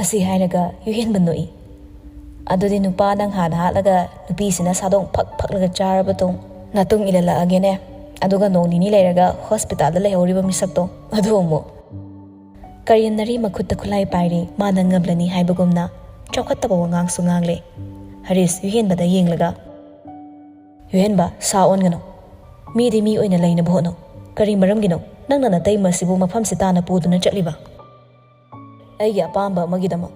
ꯑꯁꯤ ꯍꯥꯏꯔꯒ ꯌꯨꯍꯦꯟꯕ ꯅꯣꯛꯏ꯫ "ꯑꯗꯨꯗꯤ ꯅꯨꯄꯥ ꯅꯪ ꯍꯥꯟꯅ ꯍꯥꯠꯂꯒ ꯅꯨꯄꯤꯁꯤꯅ ꯁꯥꯗꯣꯡ ꯐꯛ ꯐꯛꯂꯒ ꯆꯥꯔꯕ ꯇꯨꯡ ꯅꯇꯨꯡ ꯏꯜꯍꯜꯂꯛꯑꯒꯦꯅꯦ꯫ ꯑꯗꯨꯒ ꯅꯣꯡ ꯅꯤꯅꯤ ꯂꯩꯔꯒ ꯍꯣꯁꯄꯤꯇꯥꯜꯗ ꯂꯩꯍꯧꯔꯤꯕ ꯃꯤꯁꯛꯇꯣ ꯑꯗꯨ ꯑꯃꯨꯛ"꯫ ꯀꯔꯦꯝꯅꯔꯤ, ꯃꯈꯨꯠꯇ ꯈꯨꯠꯂꯥꯏ ꯄꯥꯏꯔꯤ, ꯃꯥꯅ ꯉꯝꯂꯅꯤ ꯍꯥꯏꯕꯒꯨꯝꯅ ꯆꯥꯎꯈꯠꯇꯕ ꯋꯥꯉꯥꯡꯁꯨ ꯉꯥꯡꯂꯦ꯫ ꯍꯔꯤꯁ ꯌꯨꯍꯦꯟꯕꯗ ꯌꯦꯡꯂꯒ, "ꯌꯨꯍꯦꯟꯕ, ꯁꯥ ꯑꯣꯟꯒꯅꯨ꯫ ꯃꯤꯗꯤ ꯃꯤ ꯑꯣꯏꯅ ꯂꯩꯅꯕ ꯍꯣꯠꯅꯧ꯫ ꯀꯔꯤ ꯃꯔꯝꯒꯤꯅꯣ ꯅꯪꯅ ꯅꯇꯩꯃ ꯑꯁꯤꯕꯨ ꯃꯐꯝꯁꯤ ꯇꯥꯅ ꯄꯨꯗꯨꯅ ꯆꯠꯂꯤꯕ?" "ꯑꯩꯒꯤ ꯑꯄꯥꯝꯕ ꯑꯃꯒꯤꯗꯃꯛ꯫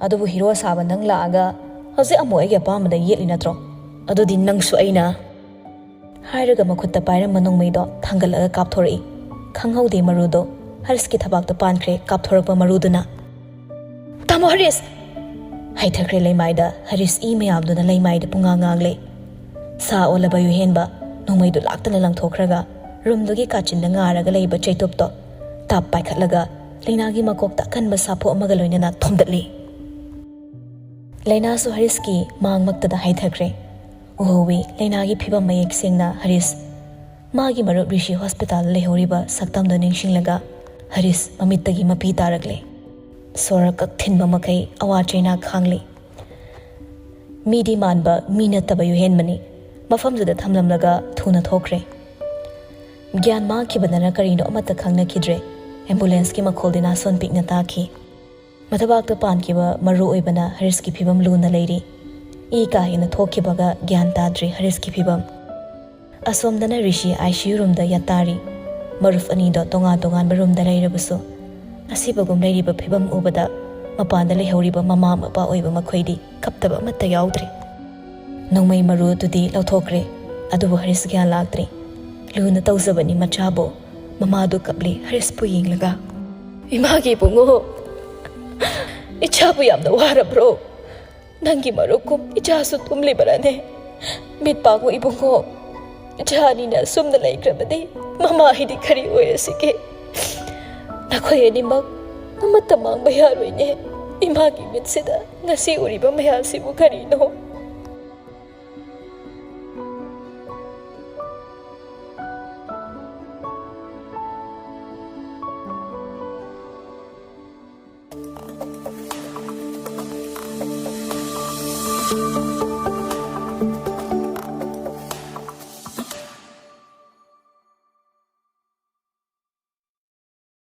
ꯑꯗꯨꯕꯨ ꯍꯤꯔꯣ ꯁꯥꯕ ꯅꯪ ꯂꯥꯛꯑꯒ ꯍꯧꯖꯤꯛ ꯑꯃꯨꯛ ꯑꯩꯒꯤ ꯑꯄꯥꯝꯕꯗ ꯌꯦꯠꯂꯤ ꯅꯠꯇ꯭ꯔꯣ? ꯑꯗꯨꯗꯤ ꯅꯪꯁꯨ ꯑꯩꯅ" ꯍꯥꯏꯔꯒ ꯃꯈꯨꯠꯇ ꯄꯥꯏꯔꯝꯕ ꯅꯣꯡꯃꯩꯗꯣ ꯊꯥꯡꯒꯠꯂꯒ ꯀꯥꯞꯊꯣꯔꯛꯏ꯫ ꯈꯪꯍꯧꯗꯦ ꯃꯔꯨꯗꯣ ꯍꯔꯤꯁꯀꯤ ꯊꯕꯥꯛꯇ ꯄꯥꯟꯈ꯭ꯔꯦ, ꯀꯥꯞꯊꯣꯔꯛꯄ ꯃꯔꯨꯗꯨꯅ꯫ "ꯇꯥꯃꯣ ꯍꯔꯤꯁ!" ꯍꯥꯏꯊꯈ꯭ꯔꯦ ꯂꯩꯃꯥꯏꯗ꯫ ꯍꯔꯤꯁ ꯏ ꯃꯌꯥꯝꯗꯨꯅ ꯂꯩꯃꯥꯏꯗ ꯄꯨꯡꯉꯥꯡ ꯉꯥꯡꯂꯦ꯫ ꯁꯥ ꯑꯣꯜꯂꯕ ꯌꯨꯍꯦꯟꯕ ꯅꯣꯡꯃꯩꯗꯨ ꯂꯥꯛꯇꯅ ꯂꯪꯊꯣꯛꯈ꯭ꯔꯒ ꯔꯨꯝꯗꯨꯒꯤ ꯀꯥꯆꯤꯟꯗ ꯉꯥꯔꯒ ꯂꯩꯕ ꯆꯩꯇꯨꯞꯇꯣ ꯇꯥꯞ ꯄꯥꯏꯈꯠꯂꯒ ꯂꯩꯅꯥꯒꯤ ꯃꯀꯣꯛꯇ ꯑꯀꯟꯕ ꯁꯥꯐꯨ ꯑꯃꯒ ꯂꯣꯏꯅꯅ ꯊꯣꯝꯗꯠꯂꯤ꯫ ꯂꯥꯏꯅꯥꯁꯨ ꯍꯔꯤꯁꯀꯤ ꯃꯥꯡꯃꯛꯇꯗ ꯍꯥꯏꯊꯈ꯭ꯔꯦ꯫ ꯎꯍꯧꯋꯤ ꯂꯥꯏꯅꯥꯒꯤ ꯐꯤꯕꯝ ꯃꯌꯦꯛ ꯁꯦꯡꯅ ꯍꯔꯤꯁ꯫ ꯃꯥꯒꯤ ꯃꯔꯨꯞ ꯔꯤꯁꯤ ꯍꯣꯁꯄꯤꯇꯥꯜꯗ ꯂꯩꯍꯧꯔꯤꯕ ꯁꯛꯇꯝꯗꯣ ꯅꯤꯡꯁꯤꯡꯂꯒ ꯍꯔꯤꯁ ꯃꯃꯤꯠꯇꯒꯤ ꯃꯄꯤ ꯇꯥꯔꯛꯂꯦ꯫ ꯁꯣꯔ ꯀꯛ ꯊꯤꯟꯕ ꯃꯈꯩ ꯑꯋꯥ ꯆꯩꯅꯥ ꯈꯥꯡꯂꯤ꯫ ꯃꯤꯗꯤ ꯃꯥꯟꯕ ꯃꯤ ꯅꯠꯇꯕ ꯌꯨꯍꯦꯟꯕꯅꯤ꯫ ꯃꯐꯝꯗꯨꯗ ꯊꯝꯂꯝꯂꯒ ꯊꯨꯅ ꯊꯣꯛꯈ꯭ꯔꯦ꯫ ꯒ꯭ꯌꯥꯟ ꯃꯥꯡꯈꯤꯕꯗꯅ ꯀꯔꯤꯅꯣ ꯑꯃꯠꯇ ꯈꯪꯅꯈꯤꯗ꯭ꯔꯦ꯫ ꯑꯦꯝꯕꯨꯂꯦꯟꯁꯀꯤ ꯃꯈꯣꯜꯗꯤ ꯅꯥꯁꯣꯟ ꯄꯤꯛꯅ ꯇꯥꯈꯤ꯫ ꯃꯊꯕꯥꯛꯇ ꯄꯥꯟꯈꯤꯕ ꯃꯔꯨ ꯑꯣꯏꯕꯅ ꯍꯔꯤꯁꯀꯤ ꯐꯤꯕꯝ ꯂꯨꯅ ꯂꯩꯔꯤ꯫ ꯏ ꯀꯥ ꯍꯦꯟꯅ ꯊꯣꯛꯈꯤꯕꯒ ꯒ꯭ꯌꯥꯟ ꯇꯥꯗ꯭ꯔꯤ ꯍꯔꯤꯁꯀꯤ ꯐꯤꯕꯝ꯫ ꯑꯁꯣꯝꯗꯅ ꯔꯤꯁꯤ ꯑꯥꯏ ꯁꯤ ꯌꯨ ꯔꯨꯝꯗ ꯌꯥꯇꯥꯔꯤ꯫ ꯃꯔꯨꯞ ꯑꯅꯤꯗꯣ ꯇꯣꯉꯥꯟ ꯇꯣꯉꯥꯟꯕ ꯔꯨꯝꯗ ꯂꯩꯔꯕꯁꯨ, ꯑꯁꯤꯕꯒꯨꯝ ꯂꯩꯔꯤꯕ ꯐꯤꯕꯝ ꯎꯕꯗ ꯃꯄꯥꯟꯗ ꯂꯩꯍꯧꯔꯤꯕ ꯃꯃꯥ ꯃꯄꯥ ꯑꯣꯏꯕ ꯃꯈꯣꯏꯗꯤ ꯀꯞꯇꯕ ꯑꯃꯠꯇ ꯌꯥꯎꯗ꯭ꯔꯦ꯫ ꯅꯣꯡꯃꯩ ꯃꯔꯨꯗꯨꯗꯤ ꯂꯧꯊꯣꯛꯈ꯭ꯔꯦ, ꯑꯗꯨꯕꯨ ꯍꯔꯤꯁ ꯒ꯭ꯌꯥꯟ ꯂꯥꯛꯇ꯭ꯔꯦ꯫ ꯂꯨꯅ ꯇꯧꯖꯕꯅꯤ ꯃꯆꯥꯕꯨ꯫ ꯃꯃꯥꯗꯨ ꯀꯞꯂꯤ ꯍꯔꯤꯁꯄꯨ ꯌꯦꯡꯂꯒ꯫ "ꯏꯃꯥꯒꯤ ꯏꯕꯨꯡꯉꯣ, ꯏꯆꯥꯕꯨ ꯌꯥꯝꯅ ꯋꯥꯔꯕ꯭ꯔꯣ? ꯅꯪꯒꯤ ꯃꯔꯨꯞꯀꯨꯝ ꯏꯆꯥꯁꯨ ꯇꯨꯝꯂꯤꯕꯔꯅꯦ? ꯃꯤꯠ ꯄꯥꯡꯉꯨ ꯏꯕꯨꯡꯉꯣ꯫ ꯏꯆꯥ ꯑꯅꯤꯅ ꯑꯁꯨꯝꯅ ꯂꯩꯈ꯭ꯔꯕꯗꯤ ꯃꯃꯥ ꯑꯩꯗꯤ ꯀꯔꯤ ꯑꯣꯏꯔꯁꯤꯒꯦ? ꯅꯈꯣꯏ ꯑꯅꯤꯃꯛ ꯑꯃꯠꯇ ꯃꯥꯡꯕ ꯌꯥꯔꯣꯏꯅꯦ꯫ ꯏꯃꯥꯒꯤ ꯃꯤꯠꯁꯤꯗ ꯉꯁꯤ ꯎꯔꯤꯕ ꯃꯌꯥꯝꯁꯤꯕꯨ ꯀꯔꯤꯅꯣ?"